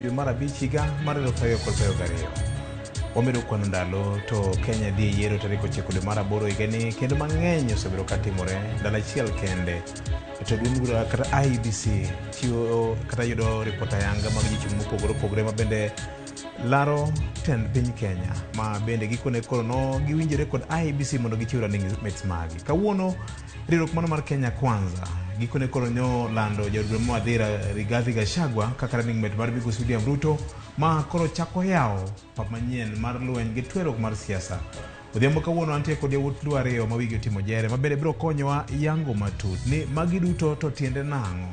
Dwe mar abich higa mar 2022. Wamedo kwano ndalo to Kenya dhi e yiero tarik 9 dwe mar aboro higani kendo mang'eny osebedo ka timore ndalo achiel kende. To duond bura kata IEBC chiwo kata yudo ripot ayanga mag jochung' mopogore opogore ma bende laro tend piny Kenya ma bende gikone koro no giwinjore kod IEBC mondo gichiw running mates maggi. Kawuono Riwruok mano mar Kenya Kwanza gikone koro nyo lando jaod bura ma Mathira Rigathi Gachagua kaka running mate mar migosi William Ruto ma koro chako yawo pap manyien mar lweny gi tweruok mar siasa. Odhiambo kawuono antie kod yawuot Luo ariyo ma wigi otimo jere ma bende biro konyowa yango matut ni magi duto to tiende nang'o.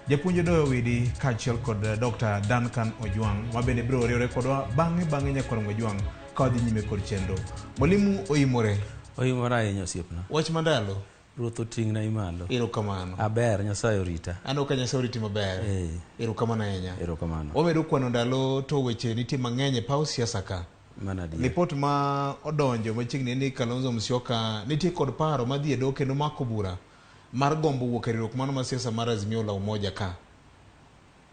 Japuonj Odoyo Widi kaachiel kod Dr. Duncan Ojwang' ma bende biro riwore kodwa bang'e bang'e nyakwar Ojwang' ka wadhi nyime kod chenro. Mwalimu oimore. Oimore ahinya osiepna. Wach mandalo. Ruoth oting'na imalo. Erokamano. Aber, Nyasaye orita. Aneno ka Nyasaye oriti maber. Eh. Erokamano ahinya. Erokamano. Wamedo kwano ndalo to weche nitie mang'eny e paw siasa ka. Mano adier. Lipot ma odonjo machiegni en ni Kalonzo Musyoka nitie kod paro madhi e doho kendo mako bura mar gombo wuok e riwruok mano mar siasa mar Azimio la Umoja ka.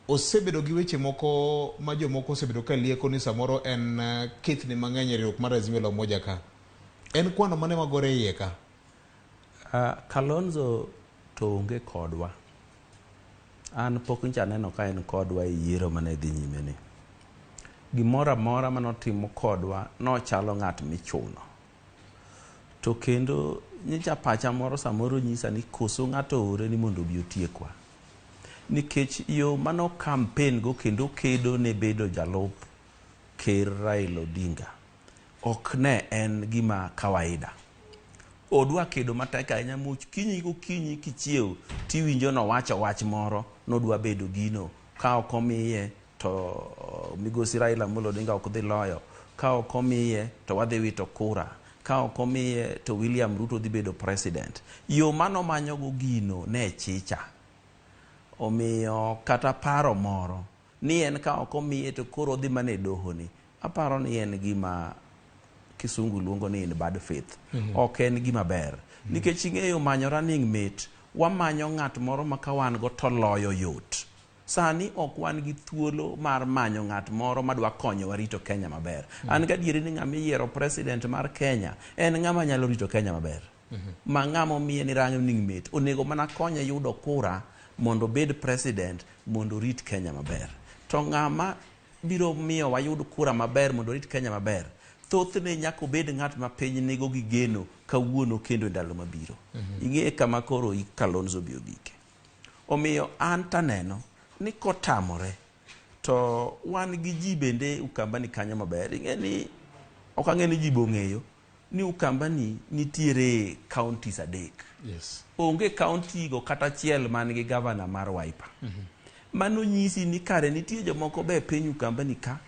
Osebedo gi weche moko ma jomoko osebedo ka lieko ni samoro en kethni mang'eny e riwruok mar Azimio la Umoja ka. En kwano mane magore iye ka? Kalonzo to onge kodwa. An pok ncha aneno ka en kodwa e yiero mane dhi nyime ni. Gimoro amora mane otimo kodwa nochalo ng'at michuno. To kendo nyicha pacha moro samoro nyisa ni koso ng'ato oore ni mondo obi otiekwa. Nikech yo mano campaign go kendo kedo ne bedo jalup ker Raila Odinga ok ne en gima kawaida. Odwa kedo matek ahinya much kinyi gokinyi kichiew tiwinjo nowacho wach moro nodwa bedo gino ka ok omiye to migosi Raila Amolo Odinga ok dhi loyo, ka ok omiye to wadhi wito kura, ka ok omiye to William Ruto dhi bedo president. Yo manomanyogo gino ne chicha. Omiyo kata paro moro ni en ka ok omiye to koro odhi mana e doho ni, aparo ni en gima kisungu luongo ni in bad faith. Ok en gima ber. Nikech ing'eyo manyo running mate, wamanyo ng'at moro ma ka wan go to loyo yot. Sani ok wan gi thuolo mar manyo ng'at moro madwa konyowa rito Kenya maber. An gadieri ni ng'ama iyiero president mar Kenya en ng'ama nyalo rito Kenya maber. Ma ng'ama omiye ni running mate onego mana konye yudo kura mondo obed president mondo orit Kenya maber. To ng'ama biro miyo wayud kura maber mondo orit Kenya maber, thothne nyaka obed ng'at ma piny nigo gi geno kawuono kendo e ndalo mabiro. Ing'e kama koro ik Kalonzo bi ogike. Omiyo an taneno ni kotamore to wan gi ji bende Ukambani kanyo maber. Ing'e ni ok ang'e ni ji be ong'eyo ni Ukambani nitiere counties adek. Yes. Onge county go kata achiel man gi governor mar Wiper. Mano nyisi ni kare nitie jomoko be e piny Ukambani ka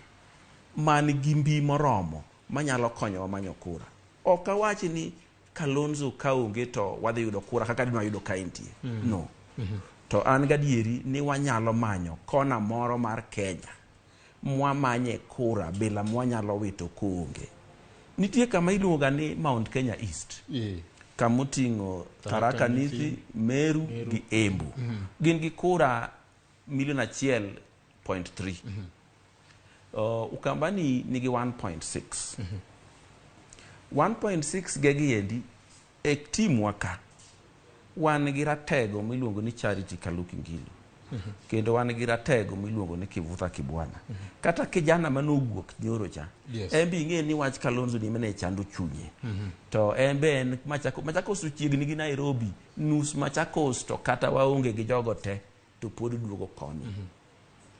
man gi mbi moromo manyalo konyowa manyo kura. Ok awach ni Kalonzo ka onge to wadhi yudo kura kaka dine wayudo ka entie. No. To an gadieri ni wanyalo manyo kona moro mar Kenya mwamanye kura bila mwanyalo wito koonge. Nitie kama iluongo ga ni Mount Kenya East. Kama oting'o Tharaka Nithi, Meru gi Embu. Gin gi kura milion 1.3. Ukambani nigi 1.6. 1.6 gegi endi e timwa ka wan gi ratego miluongo ni Charity Kaluki Ngilu. Kendo wan gi ratego miluongo ni Kivutha Kibwana. Kata kijana manowuok nyoro cha. En be ing'e ni wach Kalonzo ni mane chando chunye. To en be en Machakos, Machakos ochiegni gi Nairobi, nus Machakos to kata waonge gi jogo te to pod duogo koni.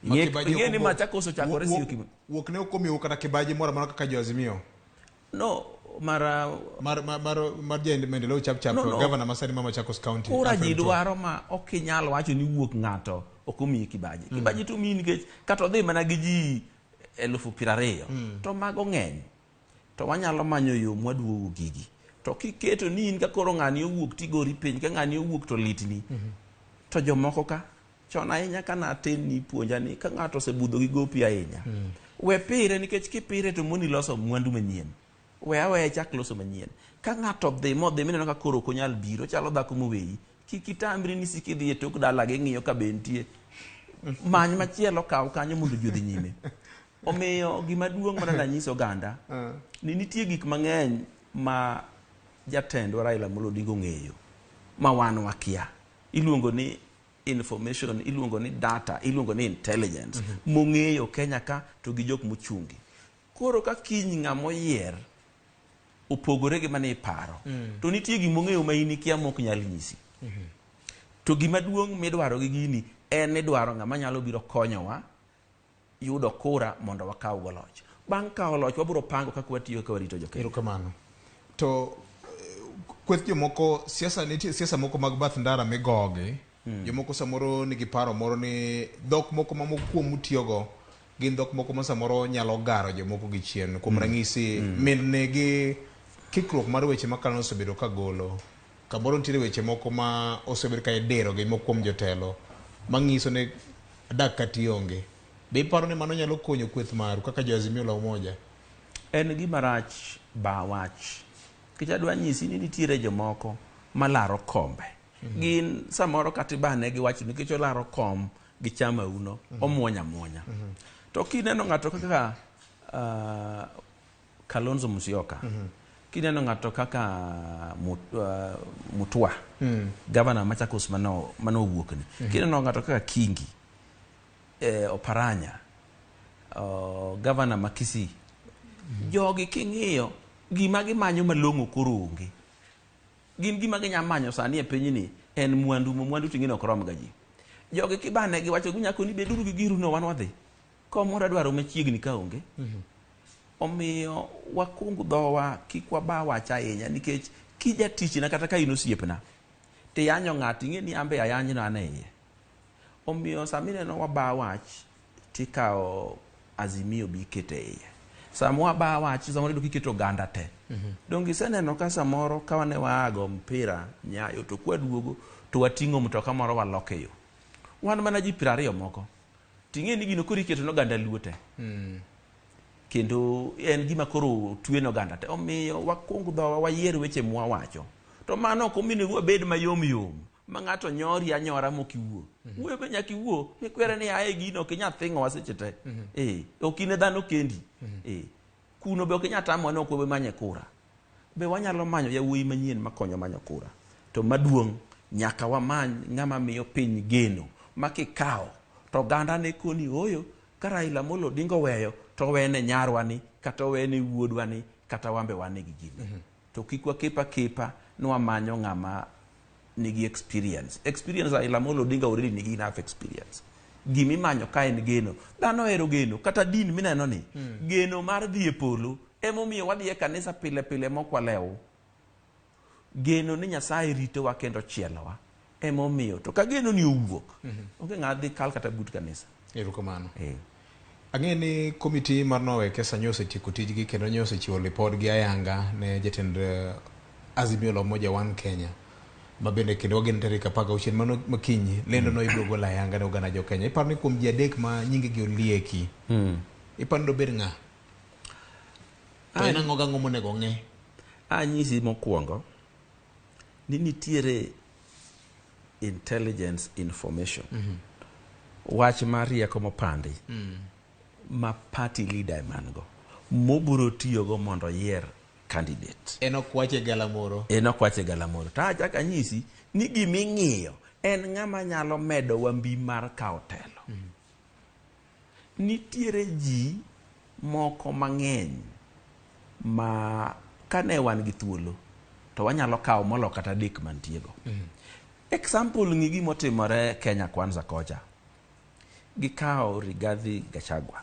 Ing'e ni Machakos ochakore Syokimau. Wuok ne ok omiyou kata kibaji moro amora kaka jo Azimio. No, mara mar ja maendeleo chap chap No, no. Governor masani ma Machakos County. Kura Alfred ji Mutua. dwaro ma ok inyal wacho ni wuok ng'ato ok omiyi kibaji. Kibaji to omiyi nikech kata odhi mana gi ji 20,000 to mago ng'eny. To wanyalo manyo yo mwaduogo gigi. To kiketo ni in ka koro ng'ani owuok tigori piny, ka ng'ani owuok to litni. To jomoko ka chon ahinya ka natin nipuonja ni ka ng'ato osebudho gi gopi ahinya, we pire nikech kipire to moni loso mwandu manyien. We aweya ichak loso manyien. Ka ng'ato dhi modhi mineno ka koro ok onyal biro, ochalo dhako moweyi. Kik itamri ni sik idhi e tok dala gi ng'iyo ka be nitie Many machielo kaw kanyo mondo ji odhi nyime. Omiyo gima duong' mana nanyiso oganda ni nitie gik mang'eny ma jatendwa Raila Amolo Odinga ong'eyo ma wan wakia. Iluongo ni information, iluongo ni data, iluongo ni intelligence mong'eyo Kenya ka to gi jok mochungi. Koro ka kiny ng'ama oyier opogore gi mane iparo to nitie gimong'eyo ma in ikia mok nyal nyisi. To gima duong' midwaro gi gini en ni dwaro ng'ama nyalo biro konyowa yudo kura mondo wakaw go loch. Bang' kawo loch wabiro pango kaka watiyo ka warito jokenya. Erokamano. To kweth jomoko siasa nitie siasa moko mag bath ndara migogi. Jomoko samoro nigi paro moro ni dhok moko ma moko kuom utiyogo gin dhok moko ma samoro nyalo garo jomoko gi chien. Kuom ranyisi min gi kikruok mar weche makalo osebedo ka golo. Kamoro nitiere weche moko ma osebedo ka idiro gi moko kuom jotelo manyiso ni dak kata ionge. Be iparo ni mano nyalo konyo kweth maru kaka jo Azimio la Umoja? En gima rach ba wach. Nikech adwa nyisi ni nitiere jomoko malaro kombe. Gin samoro kata ibane gi wach nikech olaro kom gi chama uno, omuonya muonya. To kineno ng'ato kaka Kalonzo Musyoka, kineno ng'ato kaka Mutua, gavana Machakos mano owuok ni. Kineno ng'ato kaka Kingi, Oparanya, gavana ma Kisii. Jogi king'iyo gima gimanyo malong'o koro onge. Gin gima ginya manyo sani e pinyni en mwandu, mwandu ting'e ok rom ga ji. Jogi kibane giwacho ginyako ni beduru gi giru no wan wadhi. Kom moro adwaro machiegni ka onge. Omiyo wakung dhowa kik waba wach ahinya nikech kijatichna kata ka in osiepna tiyanyo ng'ato ing'e ni an be ayanyno an e iye. Omiyo sama ineno waba wach tikawo Azimio bi iketo e iye. Sama waba wach samoro iyudo kiketo oganda te. Donge iseneno ka samoro ka wane waa go mpira Nyayo to kwaduogo to wating'o mtoka moro waloko e yo. Wan mana ji 20 moko. Ting'e ni gino koro iketo ne oganda luo te. Kendo en gima koro twe ne oganda te. Omiyo wakung dhowa wayier weche mwawacho. To mano ok onego wabed mayom yom ma ng'ato nyori anyora mok iwuo. Wuoyo be nyaka iwuo mikwere ni ae gino ok inyal thing'owa seche te. Ok in e dhano kendi. Kuno be ok inyal tamowa ni ok wabi manye kura. Be wanyalo manyo yawuoyi manyien makonyo manyo kura. To maduong' nyaka wamany ng'ama miyo piny geno ma kikawo to oganda ne koni ooyo ka Raila Amolo Odinga oweyo to owene nyarwa ni kata owene wuodwa ni kata wan be wan gi gini. To kik wakepa kepa ni wamanyo ng'ama nigi experience. Experience Raila Amolo Odinga already nigi enough experience. Gimimanyo ka en geno. Dhano ohero geno. Kata din mineno ni. Geno mar dhi e polo. Emomiyo wadhi e kanisa pile pile mok walew. Geno ni Nyasaye ritowa kendo chielowa. Emomiyo. To ka geno ni owuok. Onge ng'a dhi kal kata but kanisa. Erokamano. Ang'e ni komiti mar Noah Wekesa nyo osetieko tijgi kendo nyo osechiwo lipodgi ayanga ne jatend Azimio la Umoja One Kenya ma bende kendo wageno tarik 16 mano makinyi lendo no ibiro golo ayanga ne oganda jo Kenya. Iparo ni kuom ji adek ma nyingegi olieki, iparo ni dobed ng'a? To en ang'o gang'o monego ng'e? Anyisi mokwongo ni nitiere intelligence information. Wach mar rieko mopandi ma party leader eman go mobiro tiyogo mondo oyier candidate. En ok wache galamoro. En ok wache galamoro. To achako anyisi ni giming'iyo en ng'ama nyalo medowa mbi mar kawo telo. Nitiere ji moko mang'eny ma kane wan gi thuolo to wanyalo kawo molo kata adek mantie go. Example ng'i gimotimore Kenya Kwanza kocha. Gikawo Rigathi Gachagua.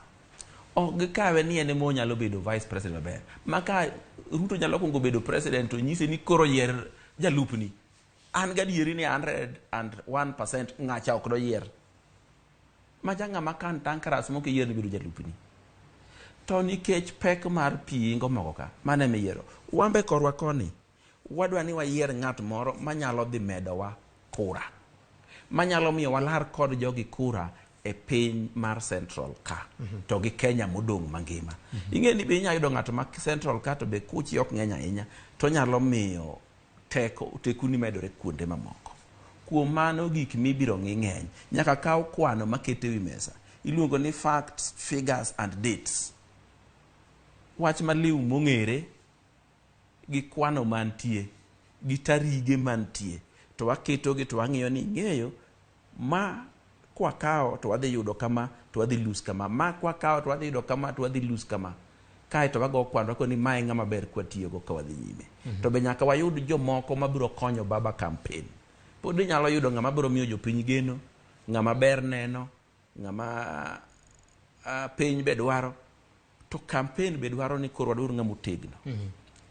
Ok gikawe ni en ema onyalo bedo vice president maber. Ma ka Ruto nyalo kuongo bedo president to nyise ni koro yier jalupni. An gadieri ni 101% ng'acha ok doyier. Macha ng'ama kan tankaras mok iyier ni bedo jalupni. To nikech pek mar pi ingo moko ka, mano ema iyiero. Wan be korwa koni, wadwa ni wayier ng'at moro manyalo dhi medowa kura. Manyalo miyo walar kod jogi kura e piny mar Central ka to gi Kenya modong' mangima. Ing'e ni be inyalo yudo ng'ato ma Central ka to be kuchi ok ng'eny ahinya to nyalo miyo teko tekuni medore kuonde mamoko. Kuom mano gik mibiro ng'i ng'eny. Nyaka kaw kwano makete wi mesa. Iluongo ni facts, figures and dates. Wach maliw mong'ere gi kwano mantie gi tarige mantie to waketogi to wang'iyo ni ing'eyo ma kwakawo to wadhi yudo kama to wadhi lose kama, ma kwakawo to wadhi yudo kama to wadhi lose kama. Kae to wago kwan wako ni mae ng'ama ber kwatiyogo ka wadhi nyime. To be nyaka wayud jomoko mabiro konyo baba campaign. Pod inyalo yudo ng'ama biro miyo jopiny geno, ng'ama ber neno, ng'ama piny be dwaro. To campaign be dwaro ni koro wadwaro ng'ama otegno.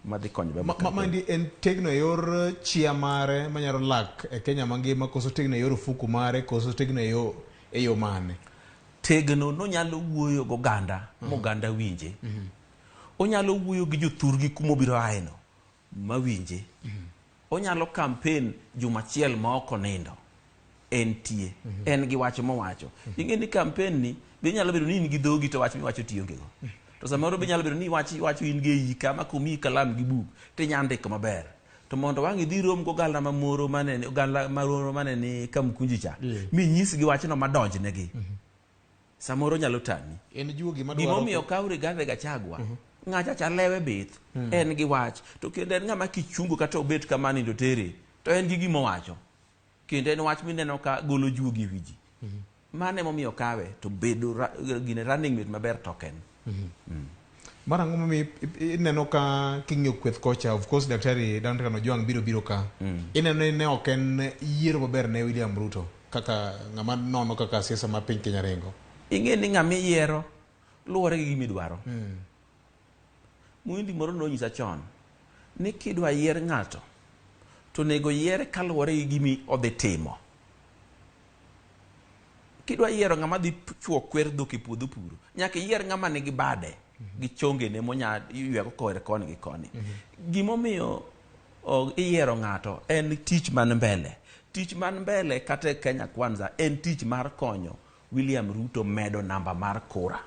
Madhi konyo baba campaign. Maendi en tegno e yor chia mare manyalo lak e Kenya mangima, koso tegno e yor ofuku mare, koso tegno e yo e yo mane? Tegno nonyalo wuoyo goganda moganda winje. Onyalo wuoyo gi jothurgi kumobiro aeno mawinje. Onyalo campaign juma achiel ma ok onindo. Entie. En gi wach mowacho. Ing'e ni campaign ni be nyalo bedo ni in gi dhogi to wach miwacho tionge go. To samoro be nyalo bedo ni wach iwacho in gi e iyi kama komiyi kalam gi buk tinya ndiko maber. To mondo wang' idhi rom go oganda mamoro mane oganda mamoro mane ni Kamkunji cha minyisgi wachno madonjnegi. Samoro nyalo tami. En juogi madwaro Gimomiyo kaw Rigathi Gachagua, ng'acha cha lewe bith, en gi wach. To kendo en ng'ama kichungo kata obet kama nindo tere, to en gi gima owacho. Kendo en wach mineno ka golo juogi e wi ji. Mano emomiyo kawe to bedo gine running mate maber to ok en. Mar ang'o momiyo ineno ka king'iyo kweth kocha, of course Daktari Duncan Ojwang biro biro ka. Ineno ni ne ok en yiero maber ne William Ruto kaka ng'ama nono kaka siasa mar piny Kenya ringo. Ing'e ni ng'ama iyiero luwore gi gima idwaro. Muhindi moro nonyisa chon ni kidwa yier ng'ato to onego yiere kaluwore gi gimi odhi timo. Kidwa yiero ng'ama dhi chuo kwer dhok e puodho puro, nyaka iyier ng'ama nigi bade gi chongene monya ywego kore koni gi koni. Gimomiyo iyiero ng'ato en tich man mbele. Tich man mbele kata e Kenya Kwanza en tich mar konyo William Ruto medo namba mar kura.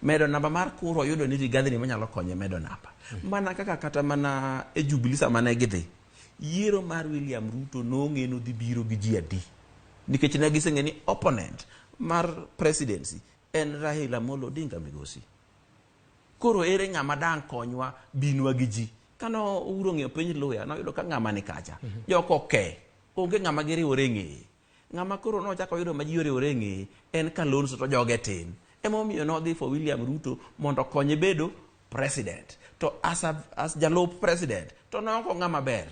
Medo namba mar kura oyudo ni Rigathi ni manyalo konye medo namba. Mana kaka kata mana e Jubilee sama ne gidhi, yiero mar William Ruto nong'e nodhi biro gi ji adi. Nikech ne giseng'e ni opponent mar presidency en Raila Amolo Odinga migosi. Koro ere ng'ama dang' konywa binwa gi ji. Kano Uhuru ong'iyo piny Luya, noyudo ka ng'ama ni kacha. Joko oke. Onge ng'ama giriwore e ng'eye. Ng'ama koro nochako yudo ma ji oriwore e ng'eye en Kalonzo to joge tin. Emomiyo nodhi for William Ruto mondo okonye bedo president. To as jalup president, to ne ok ng'ama ber.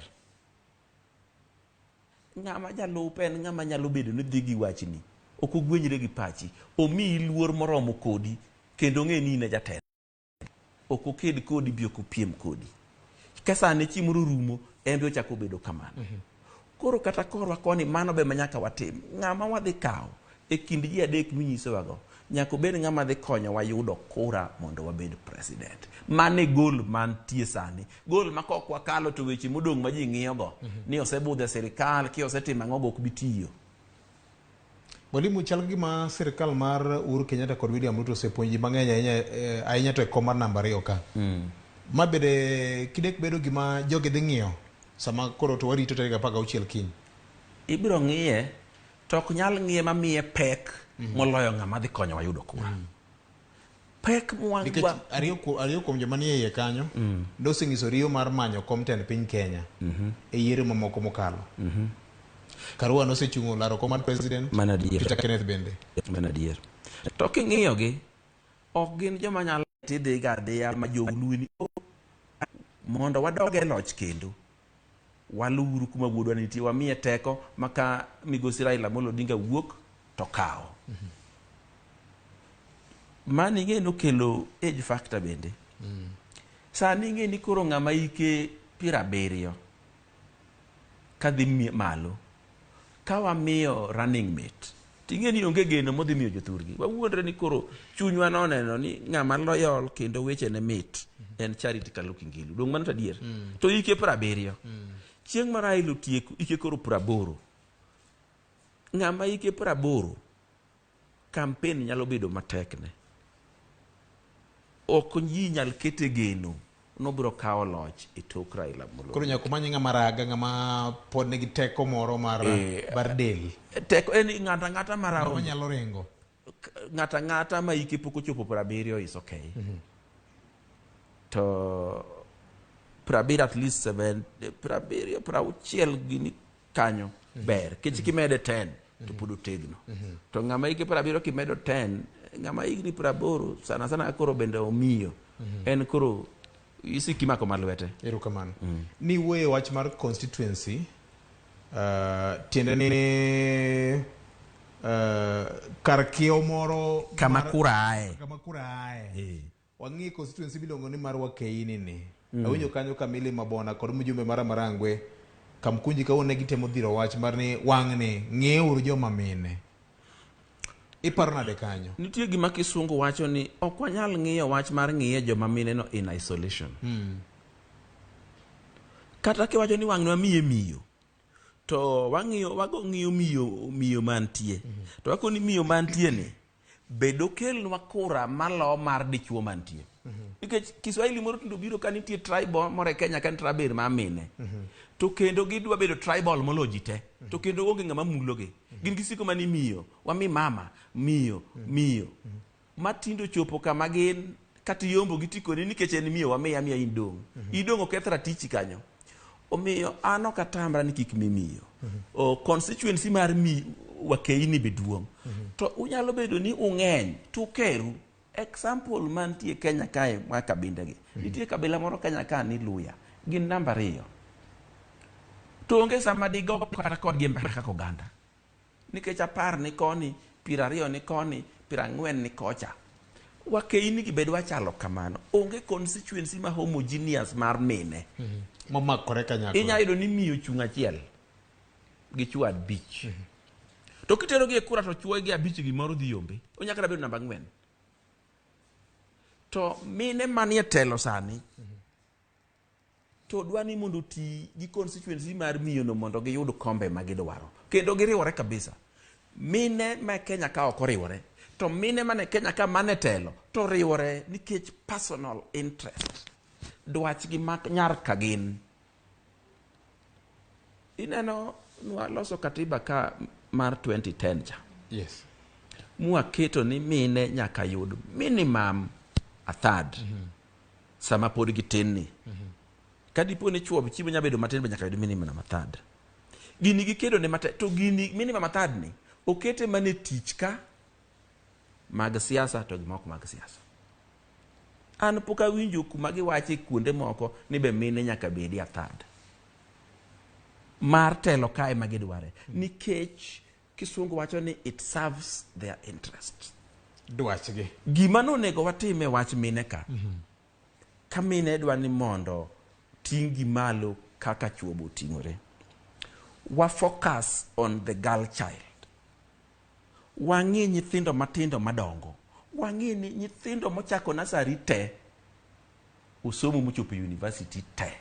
Ng'ama jalup en ng'ama nyalo bedo ni dhi gi wachni. Ok ogwenyre gi pachi. Omiyi luor moromo kodi kendo ong'e ni in e jatelo. Ok oked kodi bi ok opiem kodi. Ka sane chieng' moro orumo, en be ochako bedo kamano. Koro kata korwa koni mano be manyaka watim. Ng'ama wadhi kawo e kind ji adek minyisowago, nyaka obed ng'ama dhi konyowa yudo kura mondo wabed president. Mano e goal mantie sani. Goal ma kok wakalo to weche modong' ma ji ng'iyogo, ni osebudho e sirikal, ki osetimo ang'o go ok bi tiyo. Mwalimu, chal gima sirikal mar Uhuru Kenyatta kod William Ruto osepuonjo ji mang'eny ahinya, ahinya to e kom mar namba 2 ka. Ma bende kidek bedo gima jogi dhi ng'iyo sama koro to warito tarik 16 kiny. Ibiro ng'iye, to ok nyal ng'iye mamiye pek moloyo ng'ama dhi konyowa yudo kura. Pek Nikech ariyo kuom joma nie iye kanyo nosenyiso riyo mar manyo kom tend piny Kenya e yiero mamoko mokalo. Karua nosechung'o laro kom mar president, Peter Kenneth bende. Mano adier. To king'iyogi, ok gin joma nyalo tidhiga adhiya ma joluwi ni mondo wadog e loch kendo. Waluwuru kuma wuodwa nitie, wamiye teko ma ka migosi Raila Amolo Odinga wuok to kawo. Mano ing'e nokelo age factor bende. Sani ing'e ni koro ng'ama hike 70 kadhi malo, ka wamiyo running mate, ting'e ni onge geno modhi miyo jothurgi. Wawuondre ni koro chunywa noneno ni ng'ama loyal kendo wechene mit en Charity Kaluki Ngilu. Dong' mano to adier. To hike 70. Chieng' ma Raila otieko hike koro 80. Ng'ama hike 80, campaign nyalo bedo matek ne. Ok ji nyal kete geno Nobiro kawo loch e tok Raila Amolo. Koro nyaka umany ng'ama raga, ng'ama pod nigi teko moro mar mar del. Teko en ng'ato ang'ata ma Ng'ama round nyalo ringo. Ng'ato ang'ata ma hike pok ochopo 70 is okay. To 70, at least seven, 70, 60 gini kanyo ber. Kech kimede 10 to pod otegno. To ng'ama hike 70 kimedo 10, ng'ama higni 80 sana sana koro bende omiyo. En koro isiki mako malwete. Erokamano. Ni wuoyo e wach mar constituency, tiende ni kar kiewo moro Kama kura ae. Kama kura ae. Wang'i constituency miluongo ni mar Wakeini ni. Awinjo kanyo ka Milly Mabona kod mjumbe mar Marangwe Kamkunji kawuono ne gitemo dhiro wach mar ni wang'ni ng'ieuru joma mine. Iparo nade kanyo? Nitie gima kisungu wacho ni ok wanyal ng'iyo wach mar ng'iye joma mine no in isolation. Kata kiwacho ni wang'ni wamiye miyo, to wang'iyo wago ng'iyo miyo miyo mantie. To wakoni miyo mantie ni bed okelnwa kura malo mar dichuo mantie. Nikech Kiswahili moro tinde obiro ka nitie tribe moro e Kenya ka ni tribe mar mine. To kendo gidwa bedo tribal moloyo ji te. To kendo onge ng'ama mulogi. Gin gisiko mani miyo, wami mama, miyo, miyo. Matindo chopo kama gin kata iyombo gi tikoni nikech en miyo wamiya miya in dong'. Idong' oketh ratichi kanyo. Omiyo an ok atamra ni kik mi miyo. O constituency mar mi Wakeini be duong'. To unyalo bedo ni ung'eny tukeru. Example mantie Kenya kae mar kabinde gi. Nitie kabila moro Kenya ka ni Luya. Gin namba 2. To onge sama digo kata kodgi e mbaka kaka oganda. Nikech 10 ni koni, 20 ni koni, 40 ni kocha. Wakeini gi bed wachalo kamano. Onge constituency ma homogeneous mar mine. Momakore kanyakla. Inyalo yudo ni miyo chung' achiel gi chwo 5. To kitero gi e kura to chwo gi 5 gimoro dhi yombe. Onyalo kata bedo namba 4. To mine manie telo sani to dwa ni mondo oti gi constituency mar miyo no mondo giyud kombe ma gidwaro. Kendo giriwore kabisa. Mine ma Kenya ka ok oriwore, to mine mane Kenya ka mane telo to riwore nikech personal interest. Dwachgi ma nyar ka gin. Ineno nwaloso katiba ka mar 2010 cha. Yes. Mwaketo ni mine nyaka yud minimum a third. Sama pod gitin ni. Ka dipo ni chwo chiemo nyalo bedo matin be nyaka yud minimum a third. Gini gikedo ne matek to gini minimum a third ni okete mana e tich ka mag siasa to gi mok mag siasa. An pok awinjo kuma giwache kuonde moko ni be mine nyaka bedi a third. Mar telo kae ma gidware. Nikech kisungu wacho ni it serves their interest. Dwachgi. Gima nonego watim e wach mine ka. Ka mine dwa ni mondo ting' gi malo kaka chwo bo oting'ore. Wa focus on the girl child. Wang'i nyithindo matindo madongo. Wang'i ni nyithindo mochako nursery te osomo mochopo e university te.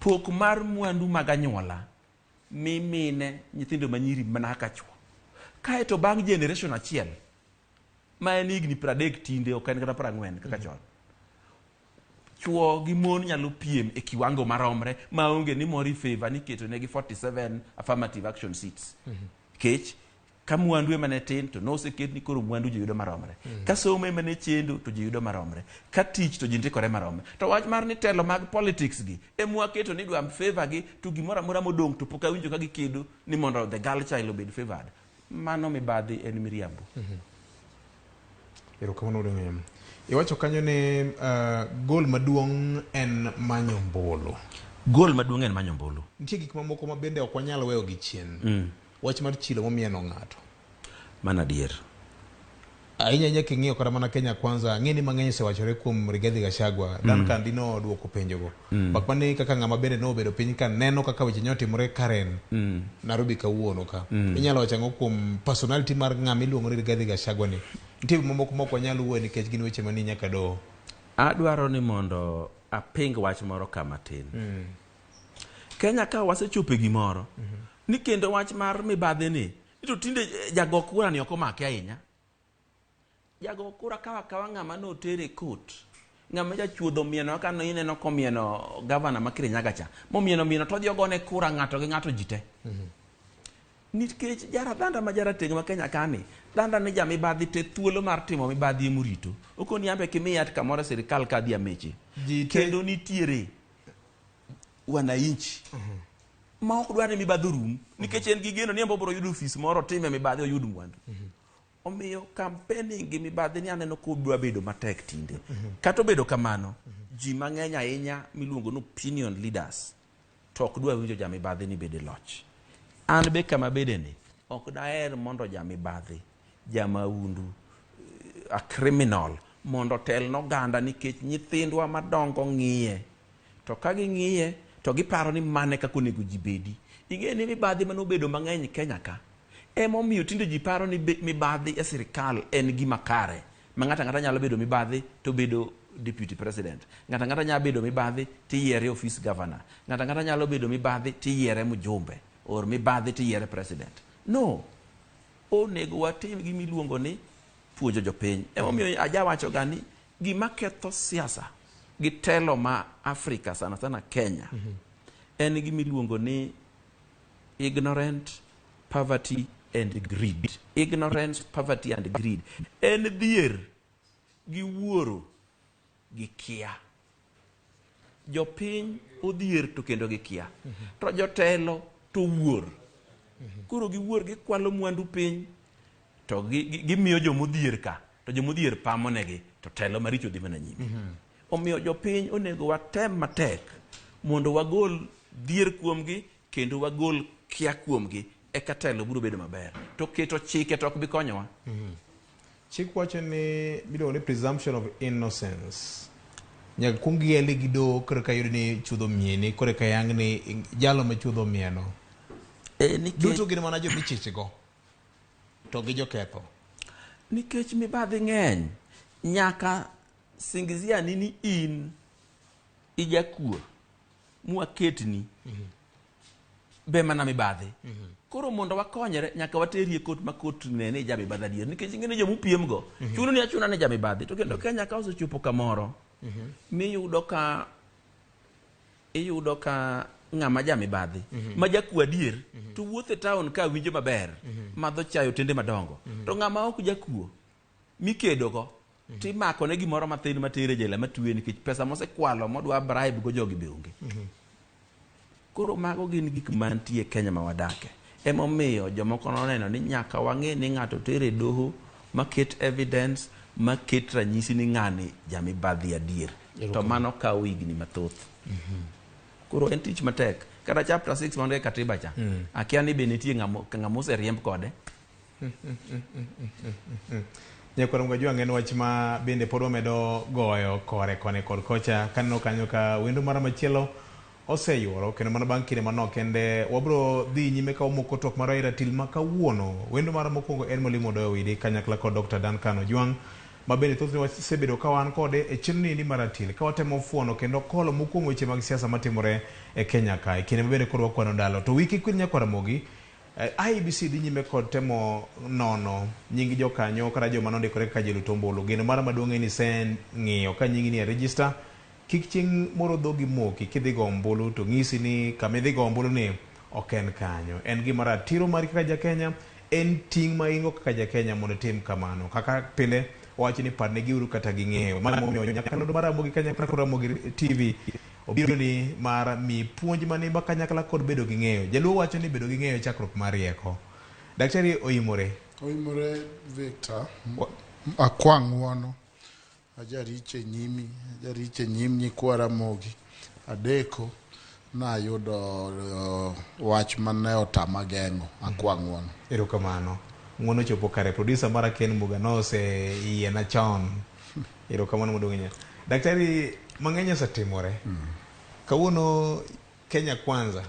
Pok mar mwandu mag anyuola mi mine nyithindo manyiri mana kaka chwo. Kaeto bang' generation achiel ma en higni 30 tinde ok en kata 40 kaka chon. Chwo gi mon nyalo piem e kiwango maromre maonge ni moro favor ni keto negi 47 affirmative action seats. Kech ka mwandu ema ne tin to noseket ni koro mwandu ji yudo maromre. Ka somo ema ne chendo to ji yudo maromre. Ka tich to ji ndikore maromre. To wach mar ni telo mag politics gi ema waketo ni idwa favor gi to gimoro amora modong' to pok awinjo ka gikedo ni mondo the girl child obed favored. Mano mibadhi en miriambo. Erokamano wuod Ong'em. Iwacho kanyo ni goal maduong' en manyo ombulu. Goal maduong' en manyo ombulu. Nitie gik mamoko ma bende ok wanyal weyo gi chien. Wach mar chilo momieno ng'ato. Mano adier. Ahinya ahinya king'iyo kata mana Kenya Kwanza, ang'e ni mang'eny osewachore kuom Rigathi Gachagua. Duncan Dino oduoko penjogo. Mak mana ni kaka ng'ama bende nobedo piny ka neno kaka weche nyotimore Karen Nairobi kawuono ka. Inyalo wacho ang'o kuom personality mar ng'ama iluongo ni Rigathi Gachagua ni? Nitie mamoko mok wanyal wuoyo nikech gin weche mani nyaka doho. Adwaro ni mondo aping wach moro ka matin. Kenya ka wasechopo e gimoro, ni kendo wach mar mibadhi ni, to tinde jago kura ni ok omake ahinya. Jago kura kawa kawa ng'ama notere e court. Ng'ama jachuodho omieno kaka ne ineno komieno gavana ma Kirinyaga cha. Momieno mieno to odhi ogone kura ng'ato gi ng'ato ji te. Nikech jaradhanda ma jarateng' ma Kenya kani, dhanda ni jamibadhi te thuolo mar timo mibadhi emorito. Okoni ambe kimiya kamoro e sirikal ka adhi ameche. Ji te- Kendo nitiere wananchi ma ok dwar ni mibadhi orum nikech en gi geno ni en be obiro yudo ofis moro otime mibadhi oyud mwandu. Omiyo campaigning gi mibadhi ni aneno kodwa bedo matek tinde. Kata obedo kamano, ji mang'eny ahinya miluongo ni opinion leaders to ok dwa winjo jamibadhi ni bede loch. An be kama bede ni, ok daher mondo jamibadhi, jamaundu, a criminal mondo otel n'oganda nikech nyithindwa madongo ng'iye. To ka ging'iye to giparo ni mane kaka onego ji bedi. Ing'e ni mibadhi manobedo mang'eny Kenya ka. Emomiyo tinde ji paro ni mibadhi e sirikal en gima kare. Ma ng'ato ang'ata nyalo bedo mibadhi to bedo deputy president. Ng'ato ang'ata nyalo bedo mibadhi tiyiere office governor. Ng'ato ang'ata nyalo bedo mibadhi tiyiere mjumbe or mibadhi tiyiere president. No. Onego watim gima iluongo ni puonjo jopiny. Emomiyo ajawacho ga ni gima ketho siasa gi telo ma Afrika sana sana Kenya en gima iluongo ni ignorant, poverty and greed. Ignorance, poverty and greed. En dhier gi wuoro gi kia. Jopiny odhier to kendo gikia. To jotelo to wuor. Koro giwuor gikwalo mwandu piny to gimiyo jomodhier ka to jomodhier pamo negi to telo maricho dhi mana nyime. Omiyo jopiny onego watem matek mondo wagol dhier kuomgi kendo wagol kia kuomgi eka telo biro bedo maber. To keto chike to ok bi konyowa. Chik wacho ni miluongo ni presumption of innocence. Nyaka kuong giele gi doho koro ka yud ni chudho mieni koro ka yang ni jalo ma chudho mieno. Nikech, Duto gin mana jomichich go to gi joketho. Nikech mibadhi ng'eny, nyaka singizia ni in ijakuo mwaketni be mana mibadhi. Koro mondo wakonyre nyaka wateri e kot ma kot ne ni jamibadhi adier nikech ing'e ni jomupiem go chuno ni achuna ni jamibadhi to kendo Kenya ka osechopo kamoro miyudo ka iyudo ka ng'ama jamibadhi ma jakuo adier to wuotho e town ka winjo maber madho chae otende madongo to ng'ama ok jakuo mikedo go timako ne gimoro mathin matere jela matwe nikech pesa mosekwalo modwa bribe go jogi be onge. Koro mago gin gik mantie Kenya ma wadake. Emomiyo jomoko noneno ni nyaka wang'e ni ng'ato tere e doho maket evidence maket ranyisi ni ng'ani jamibadhi adier. To mano kawo higni mathoth. Koro en tich matek. Kata chapter 6 man e katiba cha. Akia ni be nitie ng'ama oseriemb kode. Nyakwar Mgajwang' en wach ma bende pod wamedo goyo kore kone kod kocha kaneno kanyo ka wendo mara machielo oseyuoro kendo mana bang' kinde manok kende wabro dhi nyime ka wamoko twak mar ratil ma kawuono. Wendo mara mokwongo en Mwalimu Odoyo Owidi kanyakla kod Dr. Duncan Ojwang' ma bende thothne wasebedo ka wan kode e chenro ni mar ratil ka watemo fuono kendo kolo mokwongo weche mag siasa matimore e Kenya ka e kinde ma bende koro wakwano ndalo. To wiki kwil nyakwar Ramogi IEBC dhi nyime kod temo nono nying jokanyo kata joma nondikore kaka jolut ombulu. Geno mara maduong' en ni iseng'iyo ka nyingi ni e register, kik chieng' moro dhogi moki kidhi go ombulu to ng'isi ni kama idhi go ombulu ni ok en kanyo. En gima ratiro mari kaka ja Kenya, en ting' ma in go kaka ja Kenya mondo itim kamano. Kaka pile wawacho ni parnegiuru kata ging'eyo. Mano emomiyo nyakalondo mar Ramogi kanyakla kod Ramogi TV obiro ni mar mi puonj manimba kanyakla kod bedo gi ng'eyo. Jaluo wacho ni bedo gi ng'eyo e chakruok mar rieko. Daktari oimore. Oimore Victor. Akwa ng'uono. Ajaricho e nyimi, ajaricho e nyim nyikwa Ramogi. Adeko nayudo wach mane otama geng'o. Akwa ng'uono. Erokamano. Ng'uono chopo kare. Producer mara Ken Muga noseyiena chon. Erokamano maduong' ahinya. Daktari, mang'eny osetimore. Kawuono Kenya Kwanza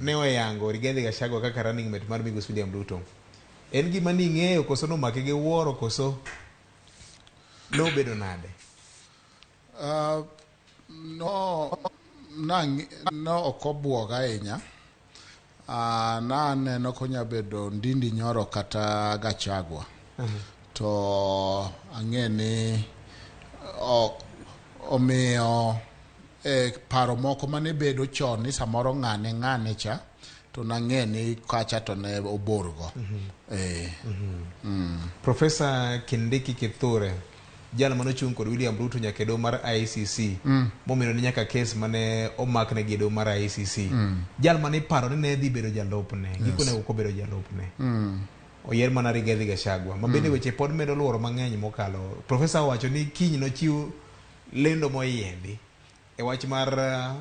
ne oyango Rigathi Gachagua kaka running mate mar Migosi William Ruto. En gima ning'eyo koso nomake gi wuoro koso nobedo nade? No ok obuoga ahinya. Naneno konya bedo Ndindi Nyoro kata Gachagua. To ang'e ni Omiyo paro moko mane bedo chon ni samoro ng'ane ng'ane cha to nang'e ni kacha to ne oborgo. Professor Kindiki Kithure, jal manochung' kod William Ruto nyaka e doho mar ICC, momino ni nyaka kes mane omakne gi e doho mar ICC. Jal mane iparo ni ne dhi bedo jalupne, gikone ok obedo jalupne. Oyier mana Rigathi Gachagua, ma bende weche pod medo luoro mang'eny mokalo. Professor owacho ni kiny nochiw lendo moyiedhi e wach mar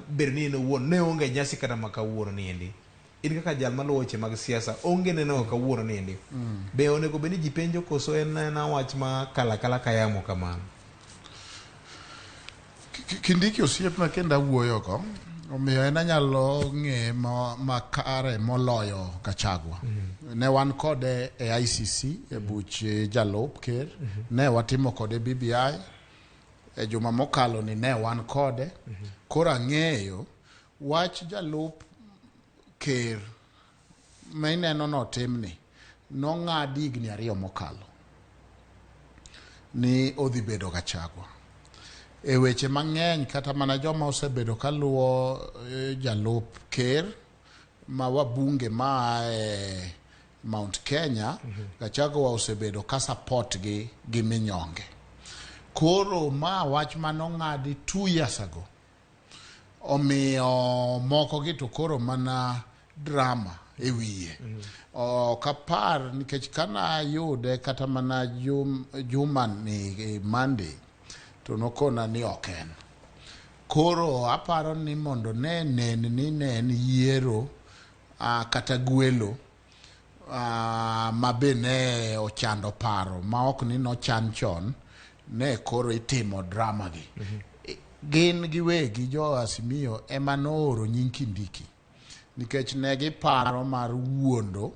bedo ni en owuon ne onge nyasi kata ma kawuono niendi. In kaka jal maluwo weche mag siasa, onge neno kawuono niendi. Be onego bed ni ji penjo koso en ena wach ma kala kala ka yamo kamano? Kindiki osiepna kendo awuoyogo, omiyo en anyalo ng'e makare moloyo Gachagua. Ne wan kode e ICC e buch jalup ker, ne watimo kode BBI, e juma mokalo ni ne wan kode. Koro ang'eyo wach jalup ker ma ineno notimni nong'adi higni 2 mokalo ni odhi bedo Gachagua. E weche mang'eny kata mana joma osebedo kaluwo jalup ker ma wabunge maa e Mount Kenya, Gachagua osebedo ka support gi minyonge. Koro ma wach manong'adi 2 years ago. Omiyo moko gi to koro mana drama e wiye. Ok apar nikech kana ayude kata mana juma ni Monday to nokona ni ok en. Koro aparo ni mondo ne nen ni ne en yiero kata gwelo ma be ne ochando paro ma ok ni nochan chon, ne koro itimo drama gi. Gin giwegi jo Azimio ema nooro nying Kindiki nikech ne giparo mar wuondo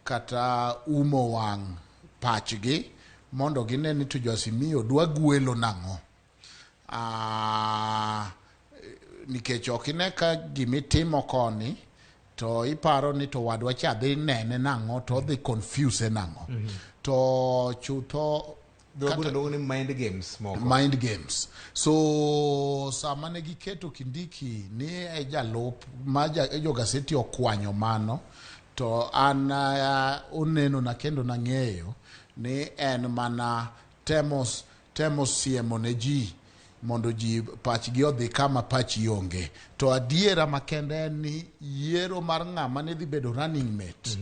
kata umo wang' pachgi mondo gine ni to jo Azimio dwa gwelo nang'o. Nikech ok ine ka gimitimo koni to iparo ni to wadwa cha dhi nene nang'o to odhi confuse nang'o. To chutho Dho luongo ni mind games moko. Mind games. So sama ne giketo Kindiki ni e jalup ma jo gaseti okwanyo mano, to an oneno na kendo nang'eyo ni en mana temo siemo ne ji mondo ji pachgi odhi kama pachi onge. To adiera makende en ni yiero mar ng'ama ne dhi bedo running mate.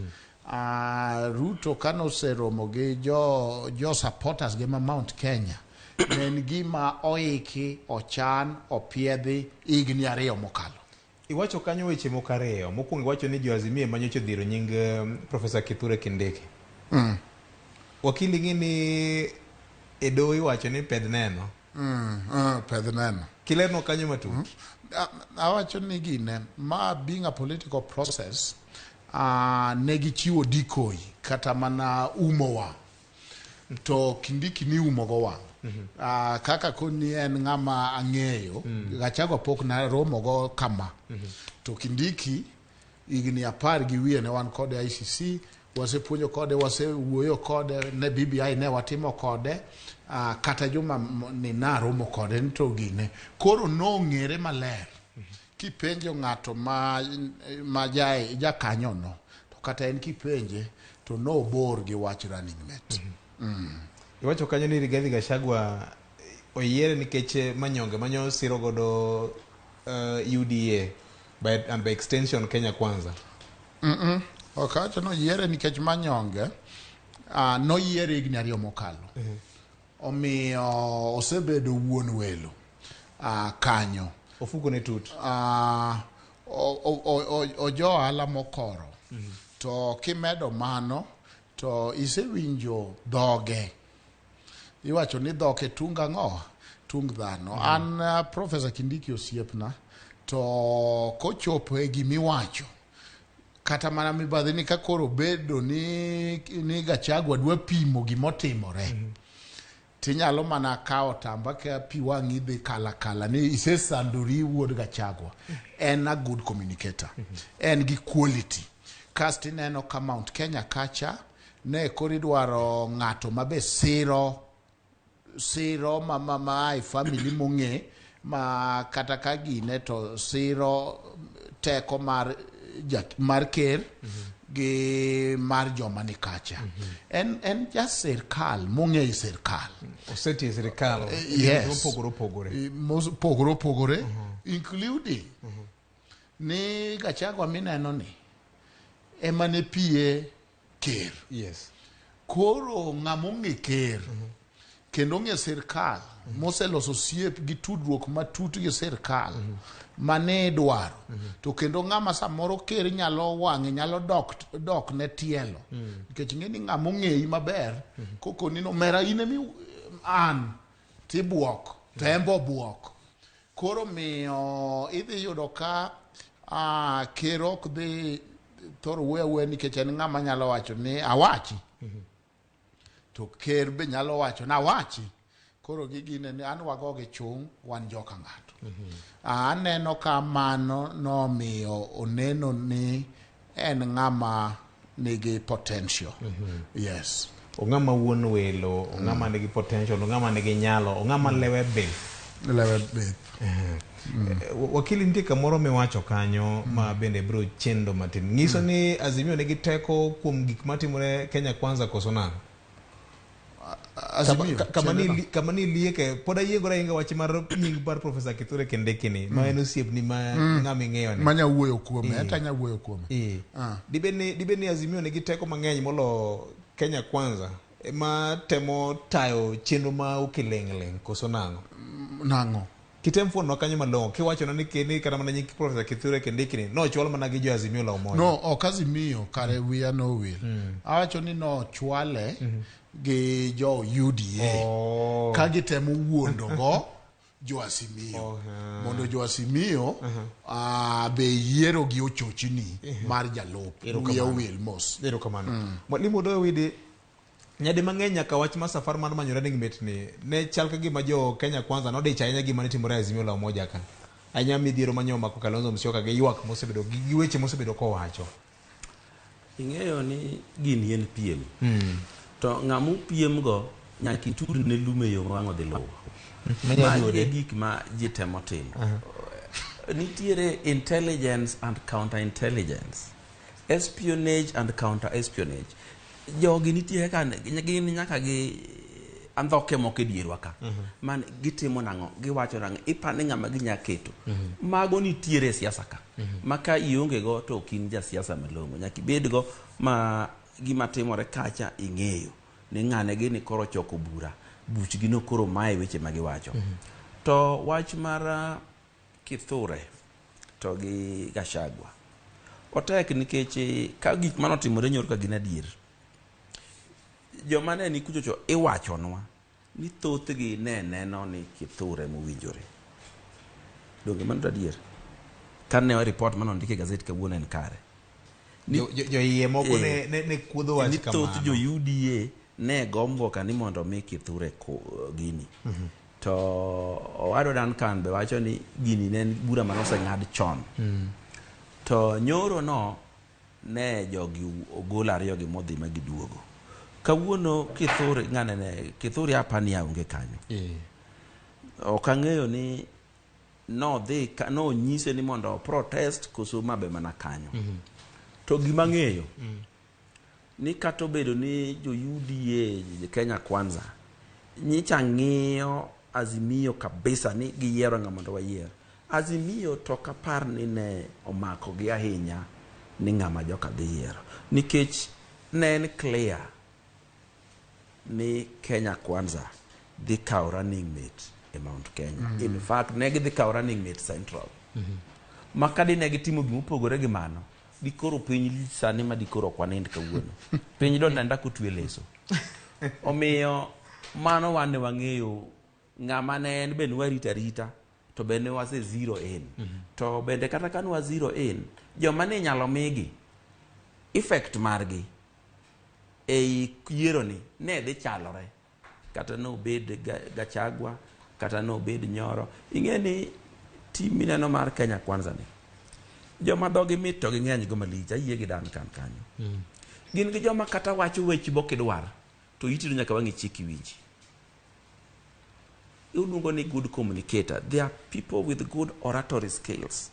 Ruto kanoseromo gi jo supporters gi ma Mount Kenya, ne en gima oiki, ochan, opiedhi higni 2 mokalo. Iwacho kanyo weche moko 2. Mokwongo iwacho ni jo Azimio ema nyocha odhiro nying Professor Kithure Kindiki. Wakili ng'e ni e doho iwacho ni pedh neno. Pedh neno. Kilerno kanyo matut. Awacho ni gine, ma being a political process, ne gichiwo decoy kata mana umo wang'. To Kindiki ni umo go wang'. Kaka koni en ng'ama ang'eyo, Gachagua pok naromo go kama. To Kindiki higni 10 gi wiye ne wan kode ICC, wasepuonjo kode, wasewuoyo kode, ne BBI ne watimo kode, kata juma ni naromo kode ni to gine. Koro nong'ere maler. Kipenjo ng'ato ma jakanyo no, to kata en kipenje, to nobor gi wach running mate. Iwacho kanyo ni Rigathi Gachagua oyiere nikech manyonge manyo siro godo UDA and by extension Kenya Kwanza. Ok awacho ni oyiere nikech manyonge, noyiere higni 2 mokalo. Omiyo osebedo wuon welo kanyo. Ofuko ne tut. Ojo ohala mokoro. To kimedo mano, to isewinjo dhoge. Iwacho ni dhok e tung ang'o? Tung dhano. An Professor Kindiki osiepna, to kochopo e gimiwacho, kata mana mibadhi ni ka koro bedo ni Gachagua dwa pimo gimotimore, tinyalo mana kawo tamba ka pi wang'i dhi kala kala ni isesandori wuod Gachagua. En a good communicator. En gi quality. Kasto ineno ka Mount Kenya kacha ne koro idwaro ng'ato mabe siro ma e family mong'e Ma kata ka gine to siro teko mar mar ker gi mar joma ni kacha. En ja sirkal mong'eyo sirkal. Osetiyo e sirkal Yes. mopogore opogore. Mopogore opogore, including ni Gachagua mineno ni ema ne PA ker. Koro ng'ama ong'e ker kendo ong'e sirkal moseloso osiep gi tudruok matut gi sirkal mane idwaro, to kendo ng'ama samoro ker nyalo wang'e nyalo dok ne tielo, nikech ing'e ni ng'ama ong'eyi maber kokoni ni omera in emi an tibuok to en be obuok. Koro miyo idhi yudo ka ker ok dhi thoro wuoyo awuoya nikech en ng'ama nyalo wacho ni awachi, to ker be nyalo wacho ni awachi. Koro gigine ni an wago gi chung' wan joka ng'ato. Aneno ka mano nomiyo oneno ni en ng'ama nigi potential. Yes. Ong'ama wuon welo, ong'ama nigi potential, ong'ama nigi nyalo, ong'ama lewe bith. Lewe bith. Wakili, nitie kamoro miwacho kanyo ma bende biro chendo matin. Nyiso ni Azimio nigi teko kuom gik matimore Kenya Kwanza koso nang'o? Azimio, Kama ni chendo kama ni lieke pod ayiengora ahinya wach mar nying mar Professor Kithure Kindiki ni ma en osiepni ma ng'ama ing'eyo ni. Manya wuoyo kuome, enta anya wuoyo kuome. Dibed ni Azimio nigi teko mang'eny molo Kenya Kwanza ma temo tayo chenro ma okiling'ling' koso nang'o? Nang'o? Kitem fuonwa kanyo malong'o kiwachona ni kata mana nying Professor Kithure Kindiki ni nochwal mana gi jo Azimio la Umoja. No, ok Azimio, kare wiya nowil. Awacho ni nochwale gi jo UDA ka gitemo wuondogo jo Azimio mondo jo Azimio be yiero gi ochochni mar jalup. Erokamano. Wiya owil mos. Erokamano. Mwalimu Odoyo Widi, nyadi mang'eny nyaka wach mar safar mar manyo running mate ni ne chal ka gima jo Kenya Kwanza nodich ahinya gima ne timore e Azimio la Umoja ka. Ahinya midhiero manyo omako Kalonzo Musyoka gi ywak mosebedo gi weche mosebedo kowacho. Ing'eyo ni gini en piem, to ng'ama upiem go nyaka itud ne lum e yo ma wang' odhi luwo. Magi e gik ma ji temo timo. Nitiere intelligence and counter intelligence, espionage and counter espionage. Jogi nitie kaka gin nyaka gi andhoke moko e dierwa ka man gitimo nang'o, giwacho nang'o, ipani ng'ama ginya keto. Mago nitiere e siasa ka ma ka ionge go to ok in jasiasa malong'o. Nyaka ibed go ma gima timore kacha ing'eyo ni ng'ane gini koro choko bura buchgi no koro mae weche ma giwacho. To wach mar Kithure to gi Gachagua otek nikech ka gik manotimore nyoro ka gin adier, joma ne ni kuchocho iwachonwa ni thothgi ne neno ni Kithure mowinjore. Donge mano to adier? Kane report manondiki e gazet kawuono en kare. Jo iye moko ne kuodho wach ni thoth kamano. jo UDA ne gombo ka ni mondo mi Kithure gini. To owadwa Duncan be wacho ni gini ne en bura manoseng'ad chon. To nyoro no ne jogi ogol ariyo gi modhi ma giduogo. Kawuono Kithure ng'ane ne Kithure apani onge kanyo. Ok ang'eyo ni nodhi nonyise ni mondo protest koso mabe mana kanyo. To gima ang'eyo ni kata obedo ni jo UDA Kenya Kwanza nyicha ng'iyo Azimio kabisa ni giyiero ng'a mondo wayier. Azimio to ok apar ni ne omako gi ahinya ni ng'ama joka dhi yiero. Nikech ne en clear ni Kenya Kwanza dhi kawo running mate e Mount Kenya. In fact, ne gidhi kawo running mate Central. Ma ka dine gitimo gimopogore gi mano, dikoro piny lich sani ma dikoro ok wanind kawuono. Piny donjo anindo kotwe leso. Omiyo mano wan ne wang'eyo ng'ama ne en be ne warito arita to be ne wase zero in. To bende kata ka ne wa zero in, joma ne inyalo migi effect margi ei yiero ni ne dhi chalore kata nobed Gachagua kata nobed Nyoro. Ing'e ni team mineno mar Kenya Kwanza ni joma dhogi mit to ging'eny go malich. Ayie gi Duncan kanyo. Gin gi joma kata wacho weche mokidwar to iti to nyaka wang' ichik iwinji. Iluongo ni good communicator. They are people with good oratory skills.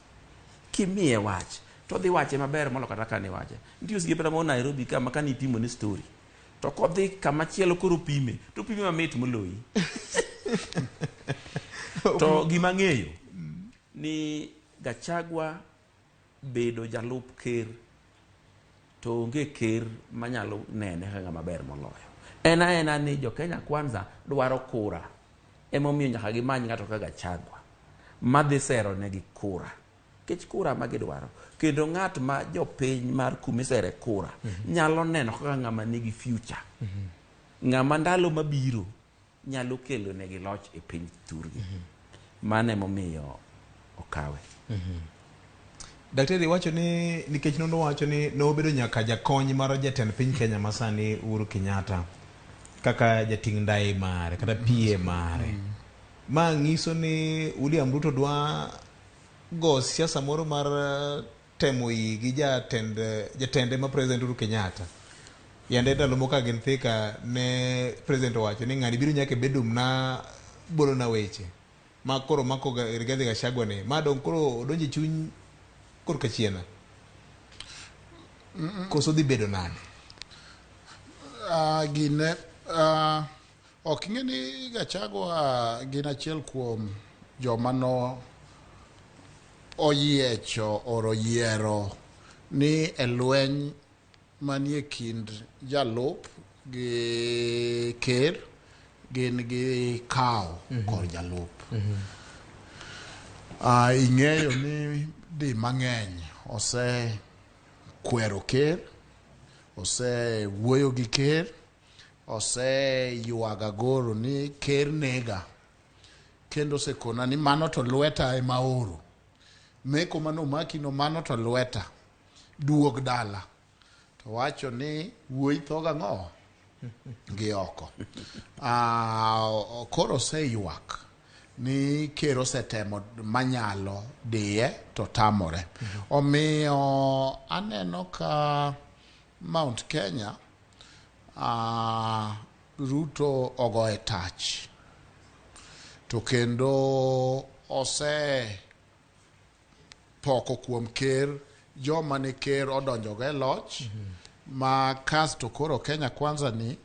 Kimiye wach to odhi wache maber molo kata kane iwache. Nitie osiepna moro Nairobi ka ma kane ipimo ne story to kodhi kama chielo koro pime to pime mamit moloyi. To gima ang'eyo ni Gachagua bedo jalup ker to onge ker manyalo nene kaka ng'ama ber moloyo. En aena ni jo Kenya Kwanza dwaro kura, emomiyo nyaka gimany ng'ato kaka Gachagua madhi sero negi kura, nikech kura ma gidwaro, kendo ng'at ma jopiny mar kumisere kura nyalo neno kaka ng'ama nigi future, ng'ama ndalo mabiro nyalo kelo negi loch e piny thurgi. Mano emomiyo okawe. Daktari wacho ni nikech nonro wacho ni nobedo nyaka jakony mar jatend piny Kenya masani Uhuru Kenyatta kaka jating' ndai mare kata PA mare. Ma nyiso ni William Ruto dwa go siasa moro mar temo yi gi jatende ma President Uhuru Kenyatta. Yande ndalo moko ka gin Thika ne President owacho ni ng'ani biro nyaka e bedroom na bolona weche. Ma koro mako Rigathi Gachagua ni ma dong koro odonjo e chuny korka chiena. Koso dhi bedo nade? Gine ok ing'e ni Gachagua gin achiel kuom joma no oyiecho oro yiero ni e lweny manie kind jalup gi ker gin gi kawo kor jalup. Ing'eyo ni di mang'eny ose kwero ker, ose wuoyo gi ker, ose ywago agoro ni ker nega, kendo osekona ni mano to lweta ema oro. Meko manomaki no mano to lweta, duog dala. To wacho ni wuoyi tho gang'o? Gi oko. Koro oseywak ni ker osetemo manyalo diye to tamore. Omiyo aneno ka Mount Kenya Ruto ogoye tach. To kendo ose poko kuom ker joma ne ker odonjo go e loch ma kasto koro Kenya Kwanza ni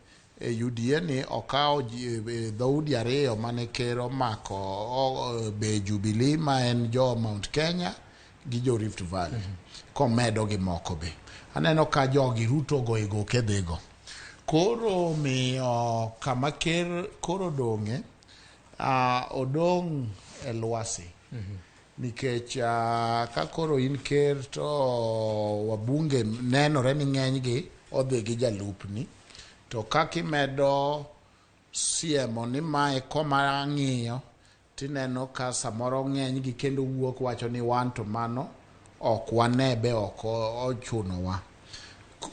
e UDA ni okawo dhoudi ariyo mane ker omako be Jubilee ma en jo Mount Kenya gi jo Rift Valley komedo gi moko be. Aneno ka jogi Ruto ogoyo goke dhigo. Koro miyo kama ker koro dong'e odong' e lwasi. Nikech ka koro in ker to wabunge nenore ni ng'enygi odhi gi jalupni, to kaka imedo siemo ni mae koma ang'iyo tineno ka samoro ng'enygi kendo wuok wacho ni wan to mano ok wane be ok ochunowa.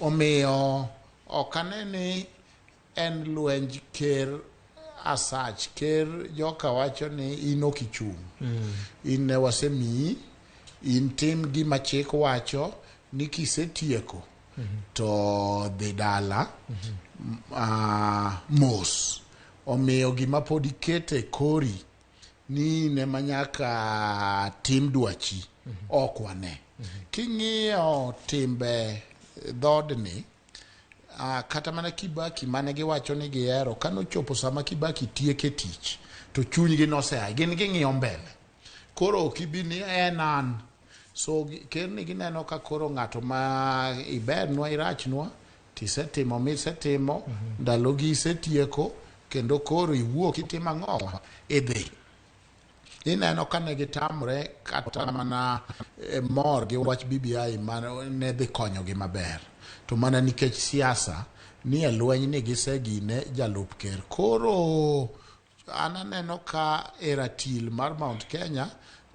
Omiyo ok ane ni en lwenj ker asach. Ker joka wacho ni in ok ichung'. In ne wasemiyi, in tim gima chik wacho ni kisetieko to dhi dala mos. Omiyo gima pod ikete kori ni in ema nyaka tim dwachi ok wane. King'iyo timbe dhoodni, kata mana Kibaki mane giwacho ni gihero, kanochopo sama Kibaki tieke tich to chunygi nosea, gin ging'iyo mbele. Koro ok ibi ni en an. So ker ni gineno ka koro ng'ato ma ibernwa irachnwa tisetimo misetimo, ndalogi isetieko, kendo koro iwuok itimo ang'o? Idhi. Ineno ka ne gitamre kata mana mor gi wach BBI mane dhi konyogi maber. To mana nikech siasa ni e lweny ni gisegine jalup ker. Koro an aneno ka e ratil mar Mount Kenya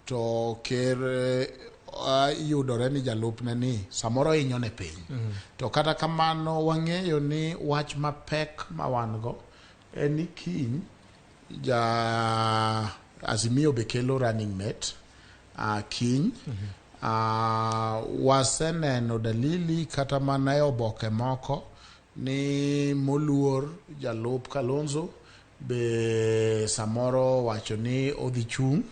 to ker yudore ni jalupne ni samoro hinyo ne piny. To kata kamano wang'eyo ni wach mapek ma wan go en ni kiny ja Azimio be kelo running mate kiny. Waseneno dalili kata mana e oboke moko ni moluor jalup Kalonzo be samoro wacho ni odhi chung'.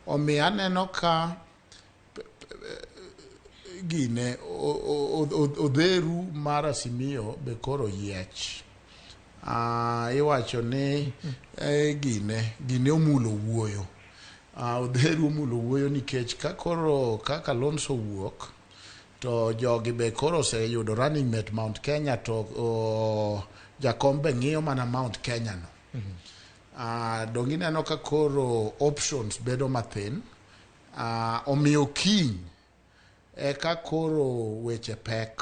Omiyo aneno ka gine odheru mar Azimio be koro yiech. Iwacho ni gine omulo wuoyo. Odheru omulo wuoyo nikech ka koro ka Kalonzo wuok to jogi be koro oseyudo running mate Mount Kenya to jakom be ng'iyo mana Mount Kenya no. Dong ineno ka koro options bedo mathin. Omiyo kiny eka koro weche pek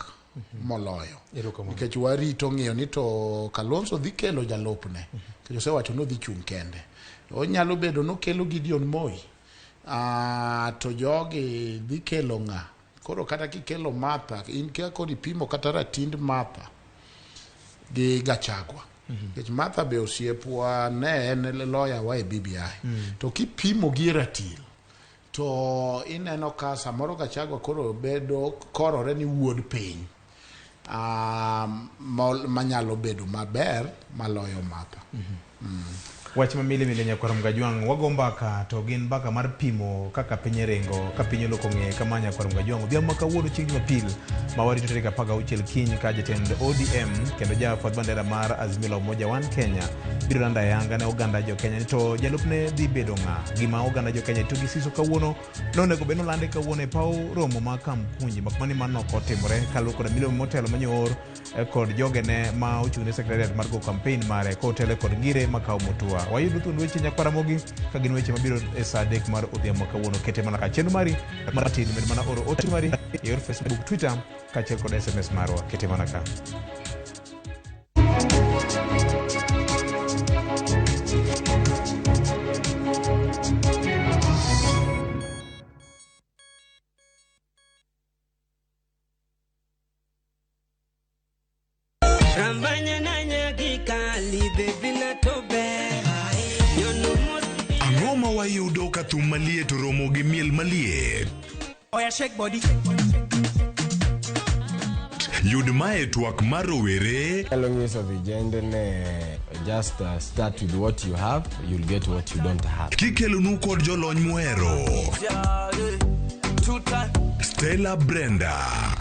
moloyo. Nikech warito ng'iyo ni to Kalonzo dhi kelo jalupne. Nikech osewacho ni odhi chung' kende. Onyalo bedo nokelo Gideon Moi. To jogi dhi kelo ng'a? Koro kata kikelo Martha, in ka koro ipimo kata ratind Martha gi Gachagua. Nikech Martha be osiepwa ne en lawyer wa e BBI. To kipimo gi ratil, to ineno ka samoro Gachagua koro bedo korore ni wuod piny. Manyalo bedo maber maloyo Martha. Wach ma mile mile nyakwar Mgajwang' wago mbaka to gin mbaka mar pimo kaka piny ringo ka piny oloko ng'eye kama nyakwar Mgajwang' odhiambo ma kawuono chieng' Jumapil ma warito tarik 16 kiny ka jatend ODM kendo jafwadh bandera mar Azimio la Umoja One Kenya biro lando ayanga ne oganda jo Kenya ni to jalupne dhi bedo ng'a. Gima oganda jo Kenya rito gi siso kawuono nonego bed nolande kawuono e paw romo ma Kamkunji mak mana ni mano ok otimore kaluwore kod milome motelo manyo oor kod jogene ma ochung' ne secretariat mar go campaign mare kotele kod Ngire Makau Mutua. Wayudo thuond weche nyakwar Ramogi ka gin weche mabiro e saa 3 mar odhiambo kawuono. Kete mana ka chenro mari mar tin med mana oro ote mari e yor Facebook, Twitter kaachiel kod SMS marwa. Kete mana ka. Ang'o ma wayudo ka thum maliet oromo gi miel maliet? Oya shake body. Yud mae twak mar rowere. Anyalo nyiso vijende ne just start with what you have, you'll get what you don't have. Kikelonu kod jolony muhero. Stella Brenda,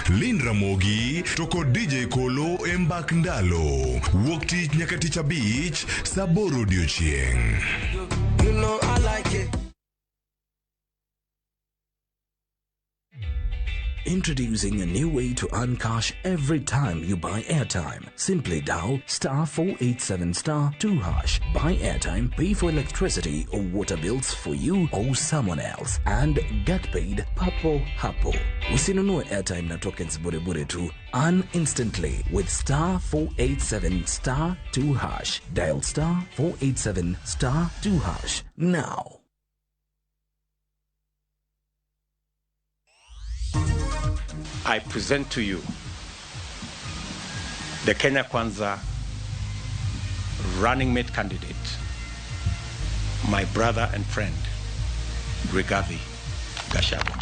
Lynn Ramogi to kod DJ Kolo e mbak ndalo. Wuok tich nyaka tich abich, saa 8 odiochieng'. You know I like it. Introducing a new way to earn cash every time you buy airtime. Simply dial star 487 star 2 hash. Buy airtime, pay for electricity or water bills for you or someone else, and get paid papo hapo. Usinunue airtime na tokens bure bure tu. Earn instantly with star 487 star 2 hash. Dial star 487 star 2 hash now. I present to you the Kenya Kwanza running mate candidate, my brother and friend, Rigathi Gachagua.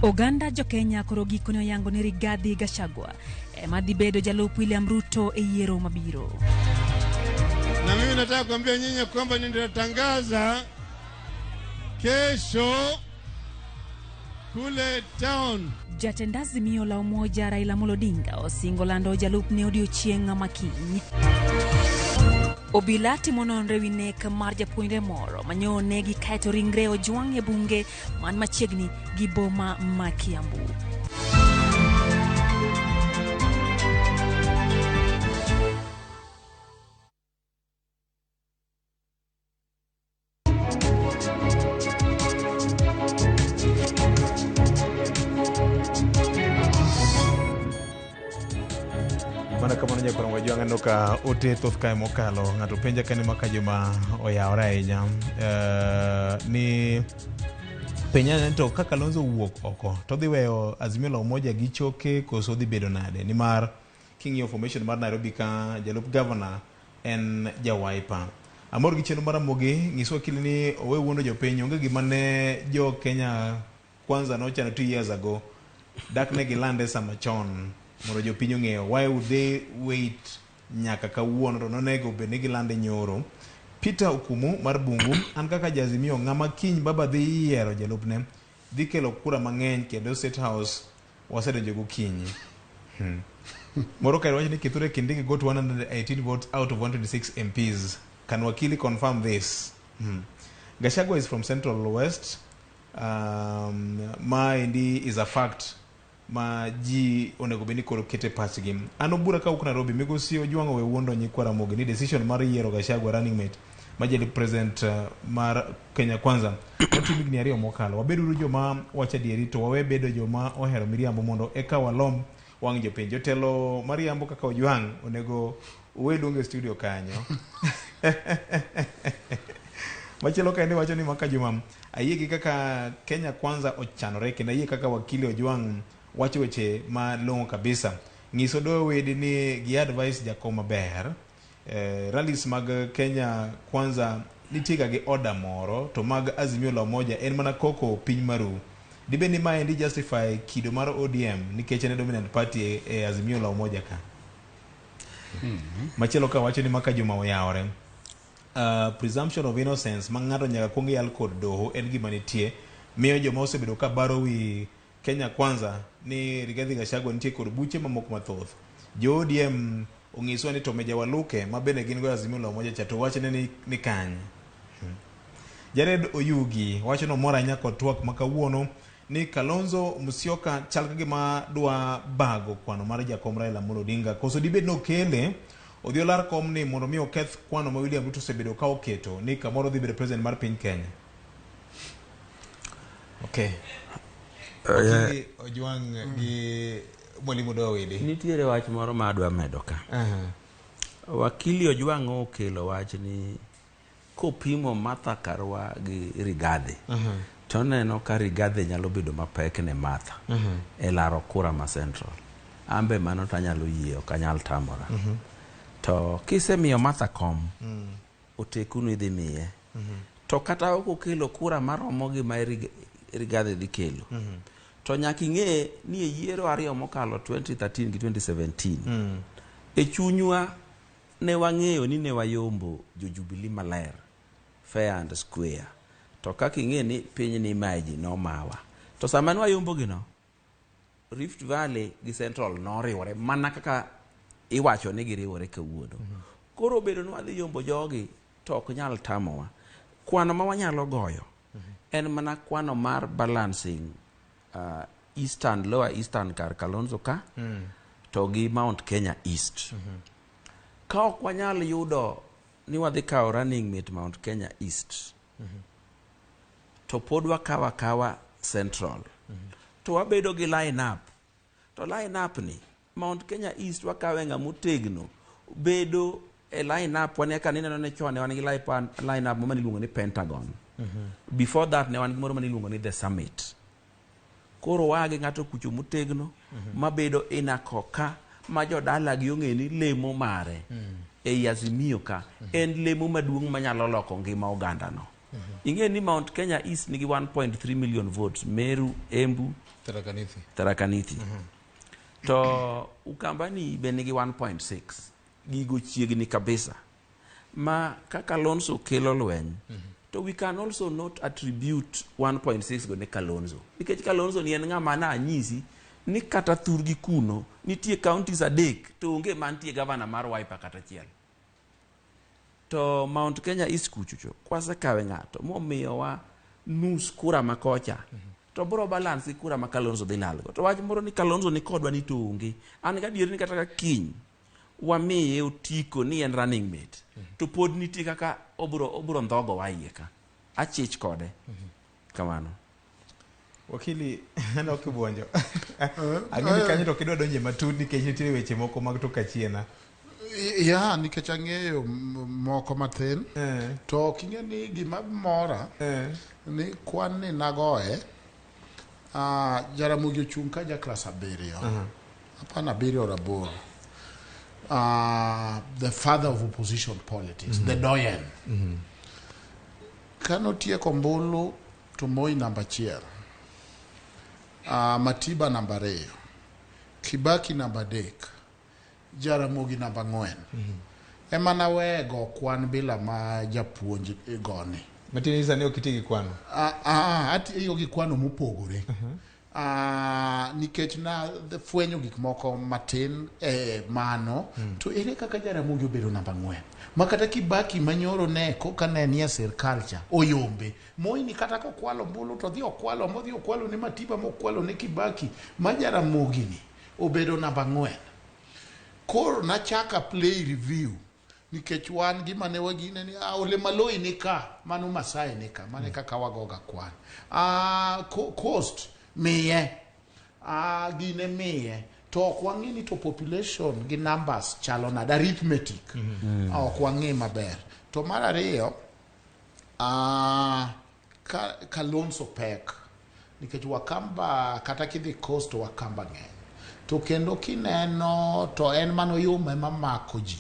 Oganda jo Kenya koro gikone oyango ni Rigathi Gachagua ema dhi bedo jalup William Ruto e yiero mabiro. Na mimi nataka kuambia nyinyi kwamba nitatangaza kesho kule town. Jatend Azimio la Umoja Raila Amolo Odinga osingo lando jalupne odiochieng' makiny. Obila timo nonro ewi nek mar japuonjre moro manyo onegi kaeto ringre ojwang' e bunge man machiegni gi boma ma Kiambu. Mana kamano nyakwar Mgajwang' aneno ka ote thoth kae mokalo. Ng'ato penja kane ma ka joma oyawore ahinya. Ni penja ni to ka Kalonzo owuok oko to odhi weyo Azimio la Umoja gi choke koso odhi bedo nade? Nimar king'iyo formation mar Nairobi ka jalup governor en ja Wiper. Amor gi chenro mar Ramogi, nyiswa wakili ni owe wuondo jopiny, onge gima ne jo Kenya Kwanza nochano 2 years ago. Dak ne gilande sama chon mondo jopiny ong'eyo. Why would they wait nyaka kawuono to nonego bed ni gilande nyoro. Peter Okumu mar Bungu, an kaka Jaazimio ng'ama kiny baba dhi yiero jalupne dhi kelo kura mang'eny kendo State House wasedonjo gokinyi. Moro kae wacho ni Kithure Kindiki got 118 votes out of 126 MPs. Can Wakili confirm this? Gachagua is from Central West. Maendi is a fact ma ji onego bed ni koro kete pachgi. An Obura kawuok Nairobi, migosi Ojwang' owe wuondo nyikwa Ramogi ni decision mar yiero Gachagua running mate ma jalup president mar Kenya Kwanza notim higni 2 mokalo. Wabeduru joma wacho adieri to wawe bedo joma ohero miriambo mondo eka walomb wang' jopiny. Jotelo mariambo kaka Ojwang' onego uwe luongo e studio kanyo. Machielo kaendi wacho ni Maka Juma, ayie gi kaka Kenya Kwanza ochanore kendo ayie kaka wakili Ojwang' wacho weche malong'o kabisa. Nyiso Doyo Wedi ni gi advice jakom maber. Rallies mag Kenya Kwanza nitie ga gi order moro to mag Azimio la Umoja en mana koko piny maru. Dibed ni maendi justify kido mar ODM nikech en e dominant party e Azimio la Umoja ka. Machielo ka wacho ni Maka Juma oyawore. Presumption of innocence ma ng'ato nyaka kuong yal kod doho en gima nitie. Miyo joma osebedo ka baro wi Kenya Kwanza ni Rigathi Gachagua nitie kod buche mamoko mathoth. Jo ODM onyiswa ni to Meja Waluke ma bende gin go Azimio la Umoja cha to wachne ni kanye. Jared Oyugi wacho ni omor ahinya kod twak ma kawuono ni Kalonzo Musyoka chal ka gima dwa bago kwano mar jakom Raila Amolo Odinga. Koso dibed ni okele odhi olar kom ni mondo mi oketh kwano ma William Ruto osebedo ka oketo ni kamoro dhi bedo president mar piny Kenya. Okay. Wakili Ojwang' gi Mwalimu Doyo Widi. Nitiere wach moro ma adwa medo ka. Wakili Ojwang' okelo wach ni kopimo Martha Karua gi Rigathi, to oneno ka Rigathi nyalo bedo mapek ne Martha e laro kura ma Central. Ambe mano to anyalo yie, ok anyal tamora. To kisemiyo Martha kom, oteku idhi miye. To kata ok okelo kura maromo gi ma Rigathi dhi kelo. To nyaka ing'e ni e yiero 2 mokalo 2013 gi 2017, e chunywa ne wang'eyo ni ne wayombo jo Jubilee maler, fair and square. To kaka ing'e ni piny ni mae ji nomawa. To sama ne wayombo gino, Rift Valley gi Central noriwore mana kaka iwacho ni giriwore kawuono. Koro bedo ni wadhi yombo jogi to ok nyal tamowa. Kwano ma wanyalo goyo en mana kwano mar balancing Eastern, Lower Eastern kar Kalonzo ka, to gi Mount Kenya East. Ka ok wanyal yudo ni wadhi kawo running mate Mount Kenya East, to pod wakawo akawa Central, to wabedo gi line up. To line up ni Mount Kenya East wakawe ng'ama otegno bedo e line up wane ka nineno ne chon ne wan gi line up moro miluongo ni Pentagon. Before that ne wan gi moro miluongo ni The Summit. Koro waa gi ng'ato kucho motegno mabedo inako ka ma jodala gi ong'e ni lemo mare ei Azimio ka en lemo maduong' manyalo loko ngima oganda no. Ing'e ni Mount Kenya East nigi 1.3 million votes, Meru, Embu, Tharaka Nithi. Tharaka Nithi. To Ukambani be nigi 1.6. Gigo chiegni kabisa. Ma kaka Kalonzo kelo lweny, to we can also not attribute 1.6 go ne Kalonzo. Nikech Kalonzo ni en ng'ama na anyisi ni kata thurgi kuno nitie counties 3 to onge mantie gavana mar Wiper kata achiel. To Mount Kenya East kuchocho kwasekawe ng'ato momiyowa nus kura makocha, to bro balance gi kura ma Kalonzo dhi lalgo. To wach moro ni Kalonzo ni kodwa ni to onge. An gadier ni kata ka kiny wamiye otiko ni en running mate, to pod nitie kaka obro ndhogo wa iye ka. Achich kode. Kamano. Wakili, aneno kibuonjo. Ang'e ni kanyo to ok idwa donje matut nikech nitie weche moko mag tok achiena. Ya, nikech ang'eyo moko mathin. To ok ing'e ni gima mora ni kwan ni nagoye, Jaramogi ochung' ka ja klas 7. Hapana 7 or 8. The father of opposition politics, the doyen. Kanotieko ombulu to Moi namba 1. Matiba namba 2. Kibaki namba 3. Jaramogi namba 4. Ema nawego kwan bila ma japuonj goni. Matiende ni sani ok iti gi kwano. Atiyo gi kwano mopogore. Nikech na fwenyo gik moko matin mano to ere kaka Jaramogi obedo namba 4 ma kata Kibaki manyoro ne koka ne nie sirkal cha oyombe Moi ni kata kokwalo ombulu to dhi okwalo modhi okwalo ne Matiba mokwalo ne Kibaki ma Jaramogi ni obedo namba 4. Koro nachaka play review nikech wan gima ne wagine ni Ole Maloi ni ka, mano Masai ni ka, mane kaka wagoga kwan. Coast miye, gine miye, to ok wang'e ni to population gi numbers chalo nade, arithmetic ok wang'e maber. To mar ariyo, Kalonzo pek nikech Wakamba kata kidhi Coast to Wakamba ng'eny, to kendo kineno to en mano yuma ema mako ji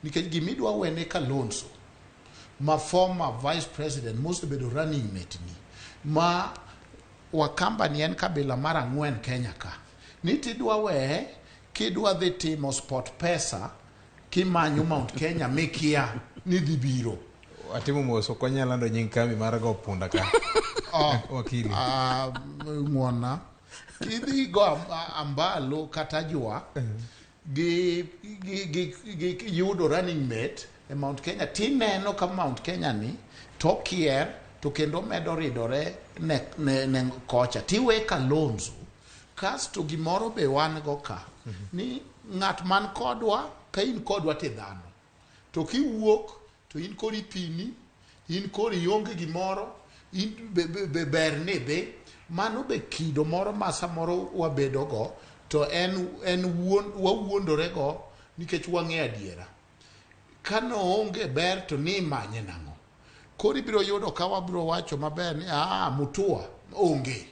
nikech gimidwa wene Kalonzo ma former vice president mosebedo running mate ni ma Wakamba ni en kabila mar 4 Kenya ka ni tidwa weye kidwa dhi timo sport pesa kimanyo Mount Kenya mikia ni dhi biro. Atimo mos, ok wanyal lando nying kambi mar go punda ka. Wakili. Ng'wona. Kidhi go ambalo kata jwa gi yudo running mate e Mount Kenya tineno ka Mount Kenya ni to kier to kendo medo ridore ne kocha tiwe Kalonzo. Kasto gimoro be wan go ka ni ng'at man kodwa ka in kodwa te dhano to kiwuok to in kori pini in kori ionge gimoro in be ber ni dhi mano be kido moro ma samoro wabedogo to en wawuondorego nikech wang'e adiera. Kano onge ber to ni imanye nang'o? Koro ibiro yudo ka wabiro wacho maber ni Mutua onge.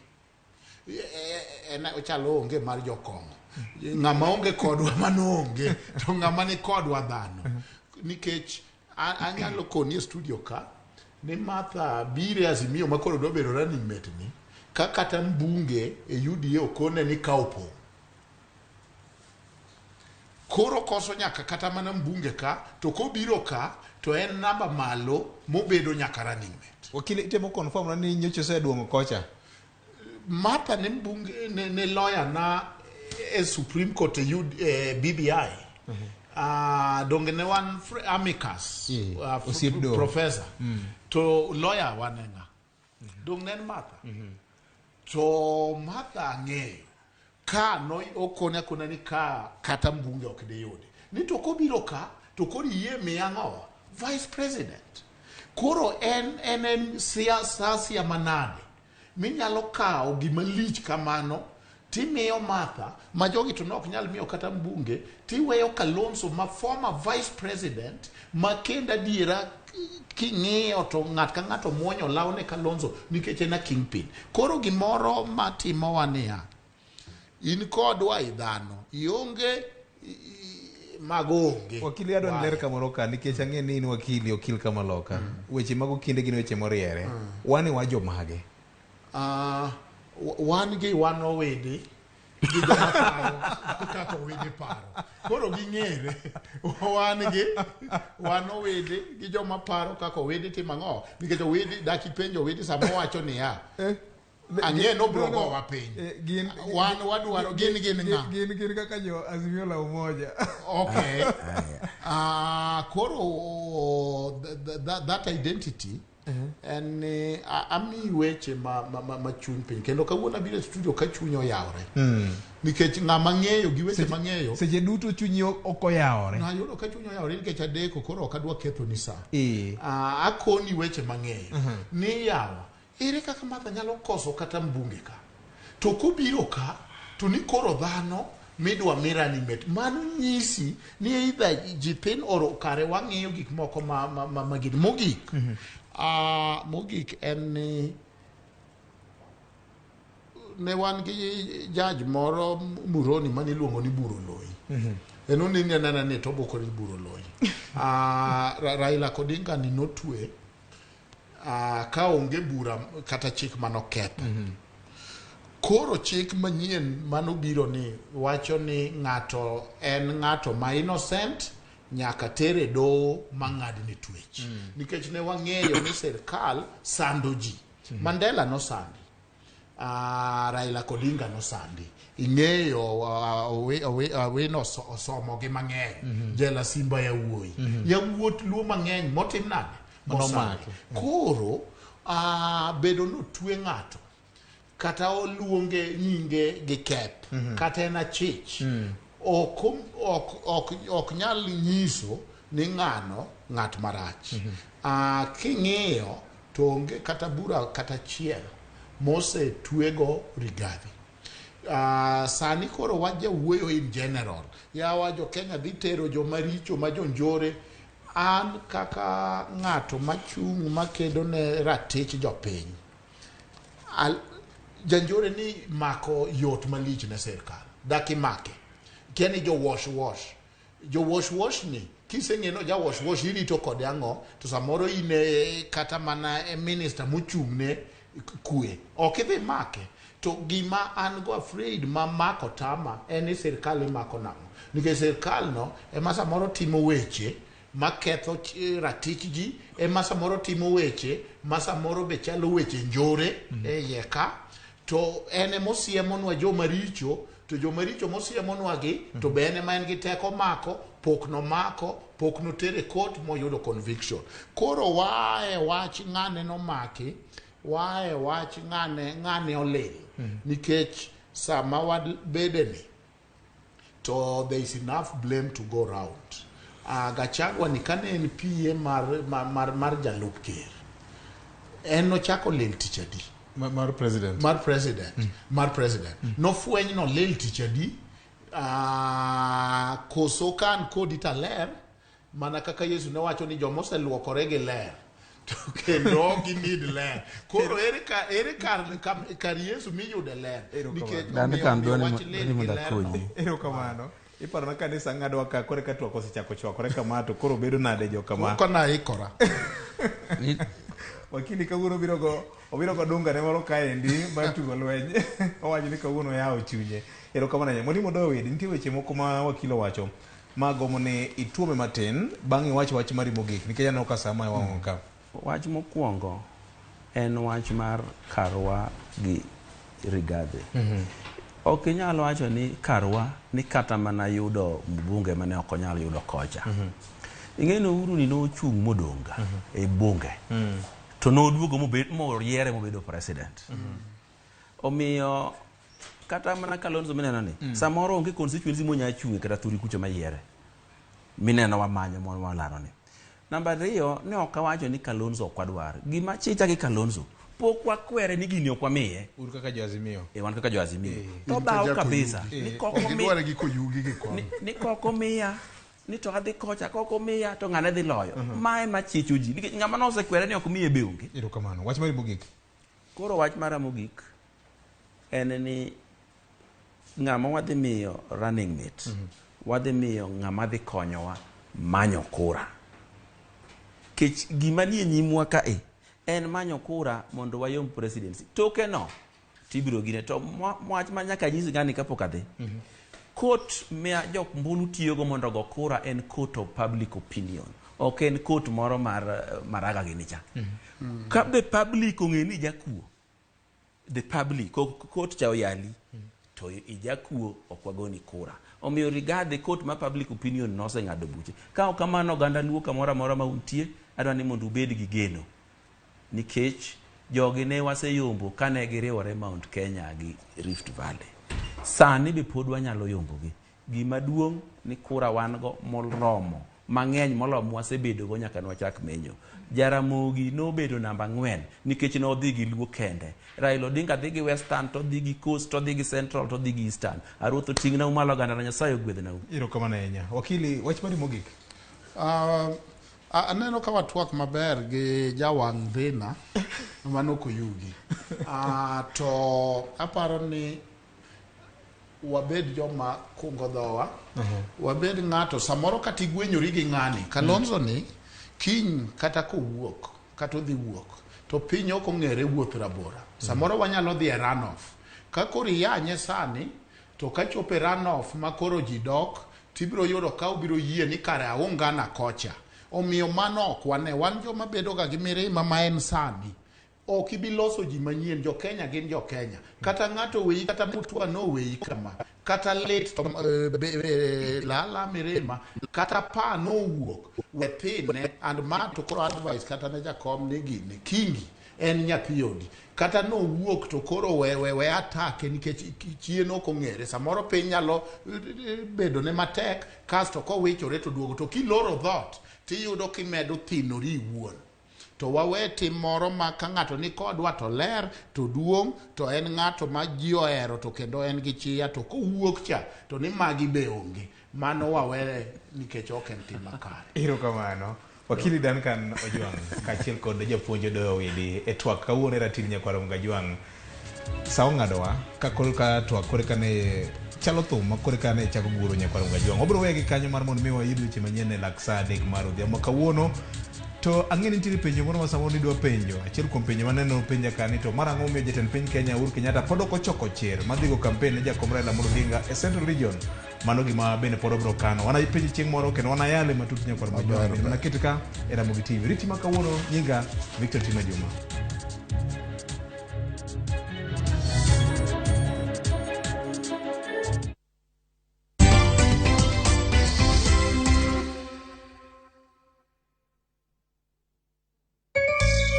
En ochalo onge mar jokong'o. Ng'ama onge kodwa mano onge to ng'ama ni kodwa dhano. Nikech anyalo koni e studio ka ni Martha bire Azimio ma koro dwa bedo running mate ni ka kata mbunge e UDA okone ni ka opong'. Koro koso nyaka kata mana mbunge ka to kobiro ka to en namba malo mobedo nyaka running mate. Wakili itemo confirm ni nyocha oseduong'o kocha. Martha ne mbunge ne lawyer na e Supreme Court e BBI. Donge ne wan amicus professor to lawyer wan ng'a dong ne en Martha. To Martha ng'eyo ka no okone akona ni ka kata mbunge ok diyudi ni to kobiro ka to koro yie miya ng'o vice president. Koro en siasa manade minyalo kawo gima lich kamano timiyo Martha ma jogi to nok nyal miyo kata mbunge tiweyo Kalonzo ma former vice president ma kenda diera king'iyo to ng'at ka ng'ato muonyo lawne Kalonzo nikech en a kingpin. Koro gimoro matimowa niya in kodwa i dhano ionge mago onge. Wakili adwa ler kamoro ka nikech ang'e ni in wakili okil kamaloka. Weche mago kinde gin weche moriere. Wan e wajomage? Wan gi wan owede gi joma paro kaka owede paro. Koro ging'ere. Wan gi wan owede gi joma paro kaka owede timo ang'o nikech owede dak ipenjo owede sama owacho niya ang'e no bro gowa piny. Wan wadwaro gin ng'a? Gin kaka jo Azimio la Umoja. Okay. Koro that identity en ami weche ma chuny piny kendo kawuono abiro e studio ka chuny oyawre. Nikech ng'ama ng'eyo gi weche mang'eyo seche duto chunyi ok oyawore. Nayudo ka chuny oyawore nikech adeko koro ok adwa ketho ni sa. Akoni weche mang'eyo ni yawa ere kaka Martha nyalo koso kata mbunge ka to kobiro ka to ni koro dhano midwa mirani met mano nyisi ni either ji thin oro kare wang'iyo gik moko ma gin mogik. Mogik en ni ne wan gi judge moro Muroni mane iluongo ni Buro Loi. En onene anena ni to oboko ni Buro Loi. Raila Odinga ni notwe ka onge bura kata chik manoketho. Koro chik manyien manobiro ni wacho ni ng'ato en ng'ato ma innocent nyaka tere doho mang'adne twech. Nikech ne wang'eyo ni sirkal sando ji. Mandela nosandi. Raila Odinga nosandi. Ing'eyo Owino osomogi mang'eny. Jela Simba yawuoyi. Yawuot Luo mang'eny motim nade? Mosandi. Koro bedo notwe ng'ato kata oluonge nyinge gi kep kata en achich ok nyal nyiso ni ng'ano ng'at marach. King'iyo to onge kata bura kata achiel mosetwego Rigathi. Sani koro wajawuoyo in general. Yawa jo Kenya dhi tero joma richo ma jonjore. An kaka ng'ato machung' makedo ne ratich jopiny, janjore ni mako yot malich ne sirkal. Dak imake. Kia ni jo wash wash. Jo wash wash ni kiseng'e no ja wash wash irito kode ang'o to samoro in kata mana e minister mochung' ne kwe. Ok idhi make. To gima an go afraid ma mako tama en ni sirkal imako nang'o. Nikech sirkal no ema samoro timo weche maketho ratich ji, ema samoro timo weche ma samoro be chalo weche njore e iye ka, to en emosiemonwa joma richo, to joma richo mosiemonwa gi to be en ema en gi teko mako, pok nomako, pok notere court moyudo conviction. Koro wae wach ng'ane nomaki, wae wach ng'ane olil. Nikech sama wabede ni, to there is enough blame to go round. Gachagua ni kane en PA mar jalup ker, en nochako lil tich adi? Mar president. Mar president. Mar president. Nofweny no lil tich adi? Koso ka an kodi taler, mana kaka Yesu ne wacho ni joma oseluokore gi ler, to kendo ok ginid ler. Koro ere kar Yesu miyude ler? Nikech omiyo wach lil gi ler no. Erokamano. Iparona kanisa ng'adwa ka kore ka twak osechako chwakore kama to koro bedo nade jokama? Kona ikora. Wakili kawuono obiro go dunga ne moro kaendi mar tugo lweny. Owacho ni kawuono oyawo chunye. Erokamano ahinya. Mwalimu David, nitie weche moko ma wakili owacho ma gombo ni ituome matin bang' iwach wach mari mogik nikech aneno ka sama wang'o ka. Wach mokwongo en wach mar Karwa gi Rigathi. Ok inyal wacho ni Karwa ni kata mana yudo mbunge mane ok onyal yudo kocha. Ing'e ni Uhuru ni nochung' modonga e bunge. To noduogo moriere mobedo president. Omiyo kata mana Kalonzo mineno ni samoro onge constituency monya chung'e kata thuri kucho mayiere. Mineno wamanyo mon walaro ni. Namba ariyo ne ok awacho ni Kalonzo ok wadwar. Gima chicha gi Kalonzo pok wakwere ni gini ok wamiye. Un kaka jo Azimio. Wan kaka jo Azimio. To dhaw kabisa. Ni koko ni koko miya ni to adhi kocha koko miya to ng'ane dhi loyo. Mae machicho ji. Nikech ng'ama nosekwere ni ok miye be onge. Erokamano. Wach mari mogik. Koro wach mara mogik en ni ng'ama wadhi miyo running mate, wadhi miyo ng'ama dhi konyowa manyo kura. Kech gima nie nyimwa kae en manyo kura mondo wayom presidency. Toke no tibiro gine to wach ma nyaka nyisi ng'ani kapok adhi. Court ma jok mbulu tiyogo mondo go kura en court of public opinion. Ok en court moro mar Maraga gini cha. Ka be public ong'e ni jakuo, the public court cha oyali to ijakuo ok wagoni kura. Omiyo Rigathi court ma public opinion noseng'ado buche. Ka ok kamano oganda Luo kamoro amora ma untie, adwa ni mondo ubed gi geno. Nikech jogi ne waseyombo kane giriwore Mount Kenya gi Rift Valley. Sani be pod wanyalo yombogi. Gima duong' ni kura wan go moromo mang'eny molomo wasebedo go nyaka nwachak menyo. Jaramogi nobedo namba 4 nikech nodhi gi Luo kende. Raila Odinga dhi gi Western, to dhi gi Coast, to dhi gi Central, to dhi gi Eastern. Aruoth oting'nau malo oganda na Nyasaye ogwedhnau. Erokamano ahinya. Wakili, wach mari mogik. Aneno ka watwak maber gi jawang' dhina mano Koyugi. To aparo ni wabed joma kungo dhowa, wabed ng'ato samoro kata igwenyori gi ng'ani. Kalonzo ni kiny kata kowuok kata odhi wuok to piny ok ong'ere wuoth rabora. Samoro wanyalo dhi e runoff. Ka koro iyanye sani, to ka chopo e runoff ma koro ji dok, tibiro yudo ka obiro yie ni kare aungana kocha. Omiyo mano ok wane, wan joma bedo ga gi mirima ma en sani. Ok ibi loso ji manyien, jo Kenya gin jo Kenya. Kata ng'ato oweyi, kata Mutua noweyi kama. Kata lit to lala mirima, kata pa nowuok, we thine, and ma to koro advice kata ne jakom ni gini, Kingi en nyathi odi. Kata nowuok to koro we atake nikech chien ok ong'ere. Samoro piny nyalo bedo ne matek, kasto kowichore to duogo. To kiloro dhot, tiyudo kimedo thinori iwuon. To wawe tim moro ma ka ng'ato ni kodwa to ler, to duong', to en ng'ato ma ji ohero to kendo en gi chia, to kowuok cha to ni magi be onge. Mano wawere nikech ok en tim makare. Erokamano. Wakili Duncan Ojwang' kaachiel kod japuonj Odoyo Owidi e twak kawuono e ratil nyakwar Ojwang'. Sa ong'adowa ka koro ka twak koro eka ne chalo thum ma koro eka ne chako guro nyakwar Ojwang'. Wabiro weye gi kanyo mar mondo mi wayud weche manyien e lak sa 3 mar odhiambo kawuono. To ang'e ni nitiere penjo moro ma samoro nidwa penjo. Achiel kuom penjo maneno penja ka ni to mar ang'o momiyo jatend piny Kenya Uhuru Kenyatta pod ok ochoko chir madhi go campaign ne jakom Raila Amolo Odinga e Central Region. Mano gima bende pod obiro kano. Wana penjo chieng' moro kendo wanayale matut nyakwar Ojwang'. Bende mana ket ka e Ramogi TV. Riti ma kawuono nyinga Victor Tima Juma.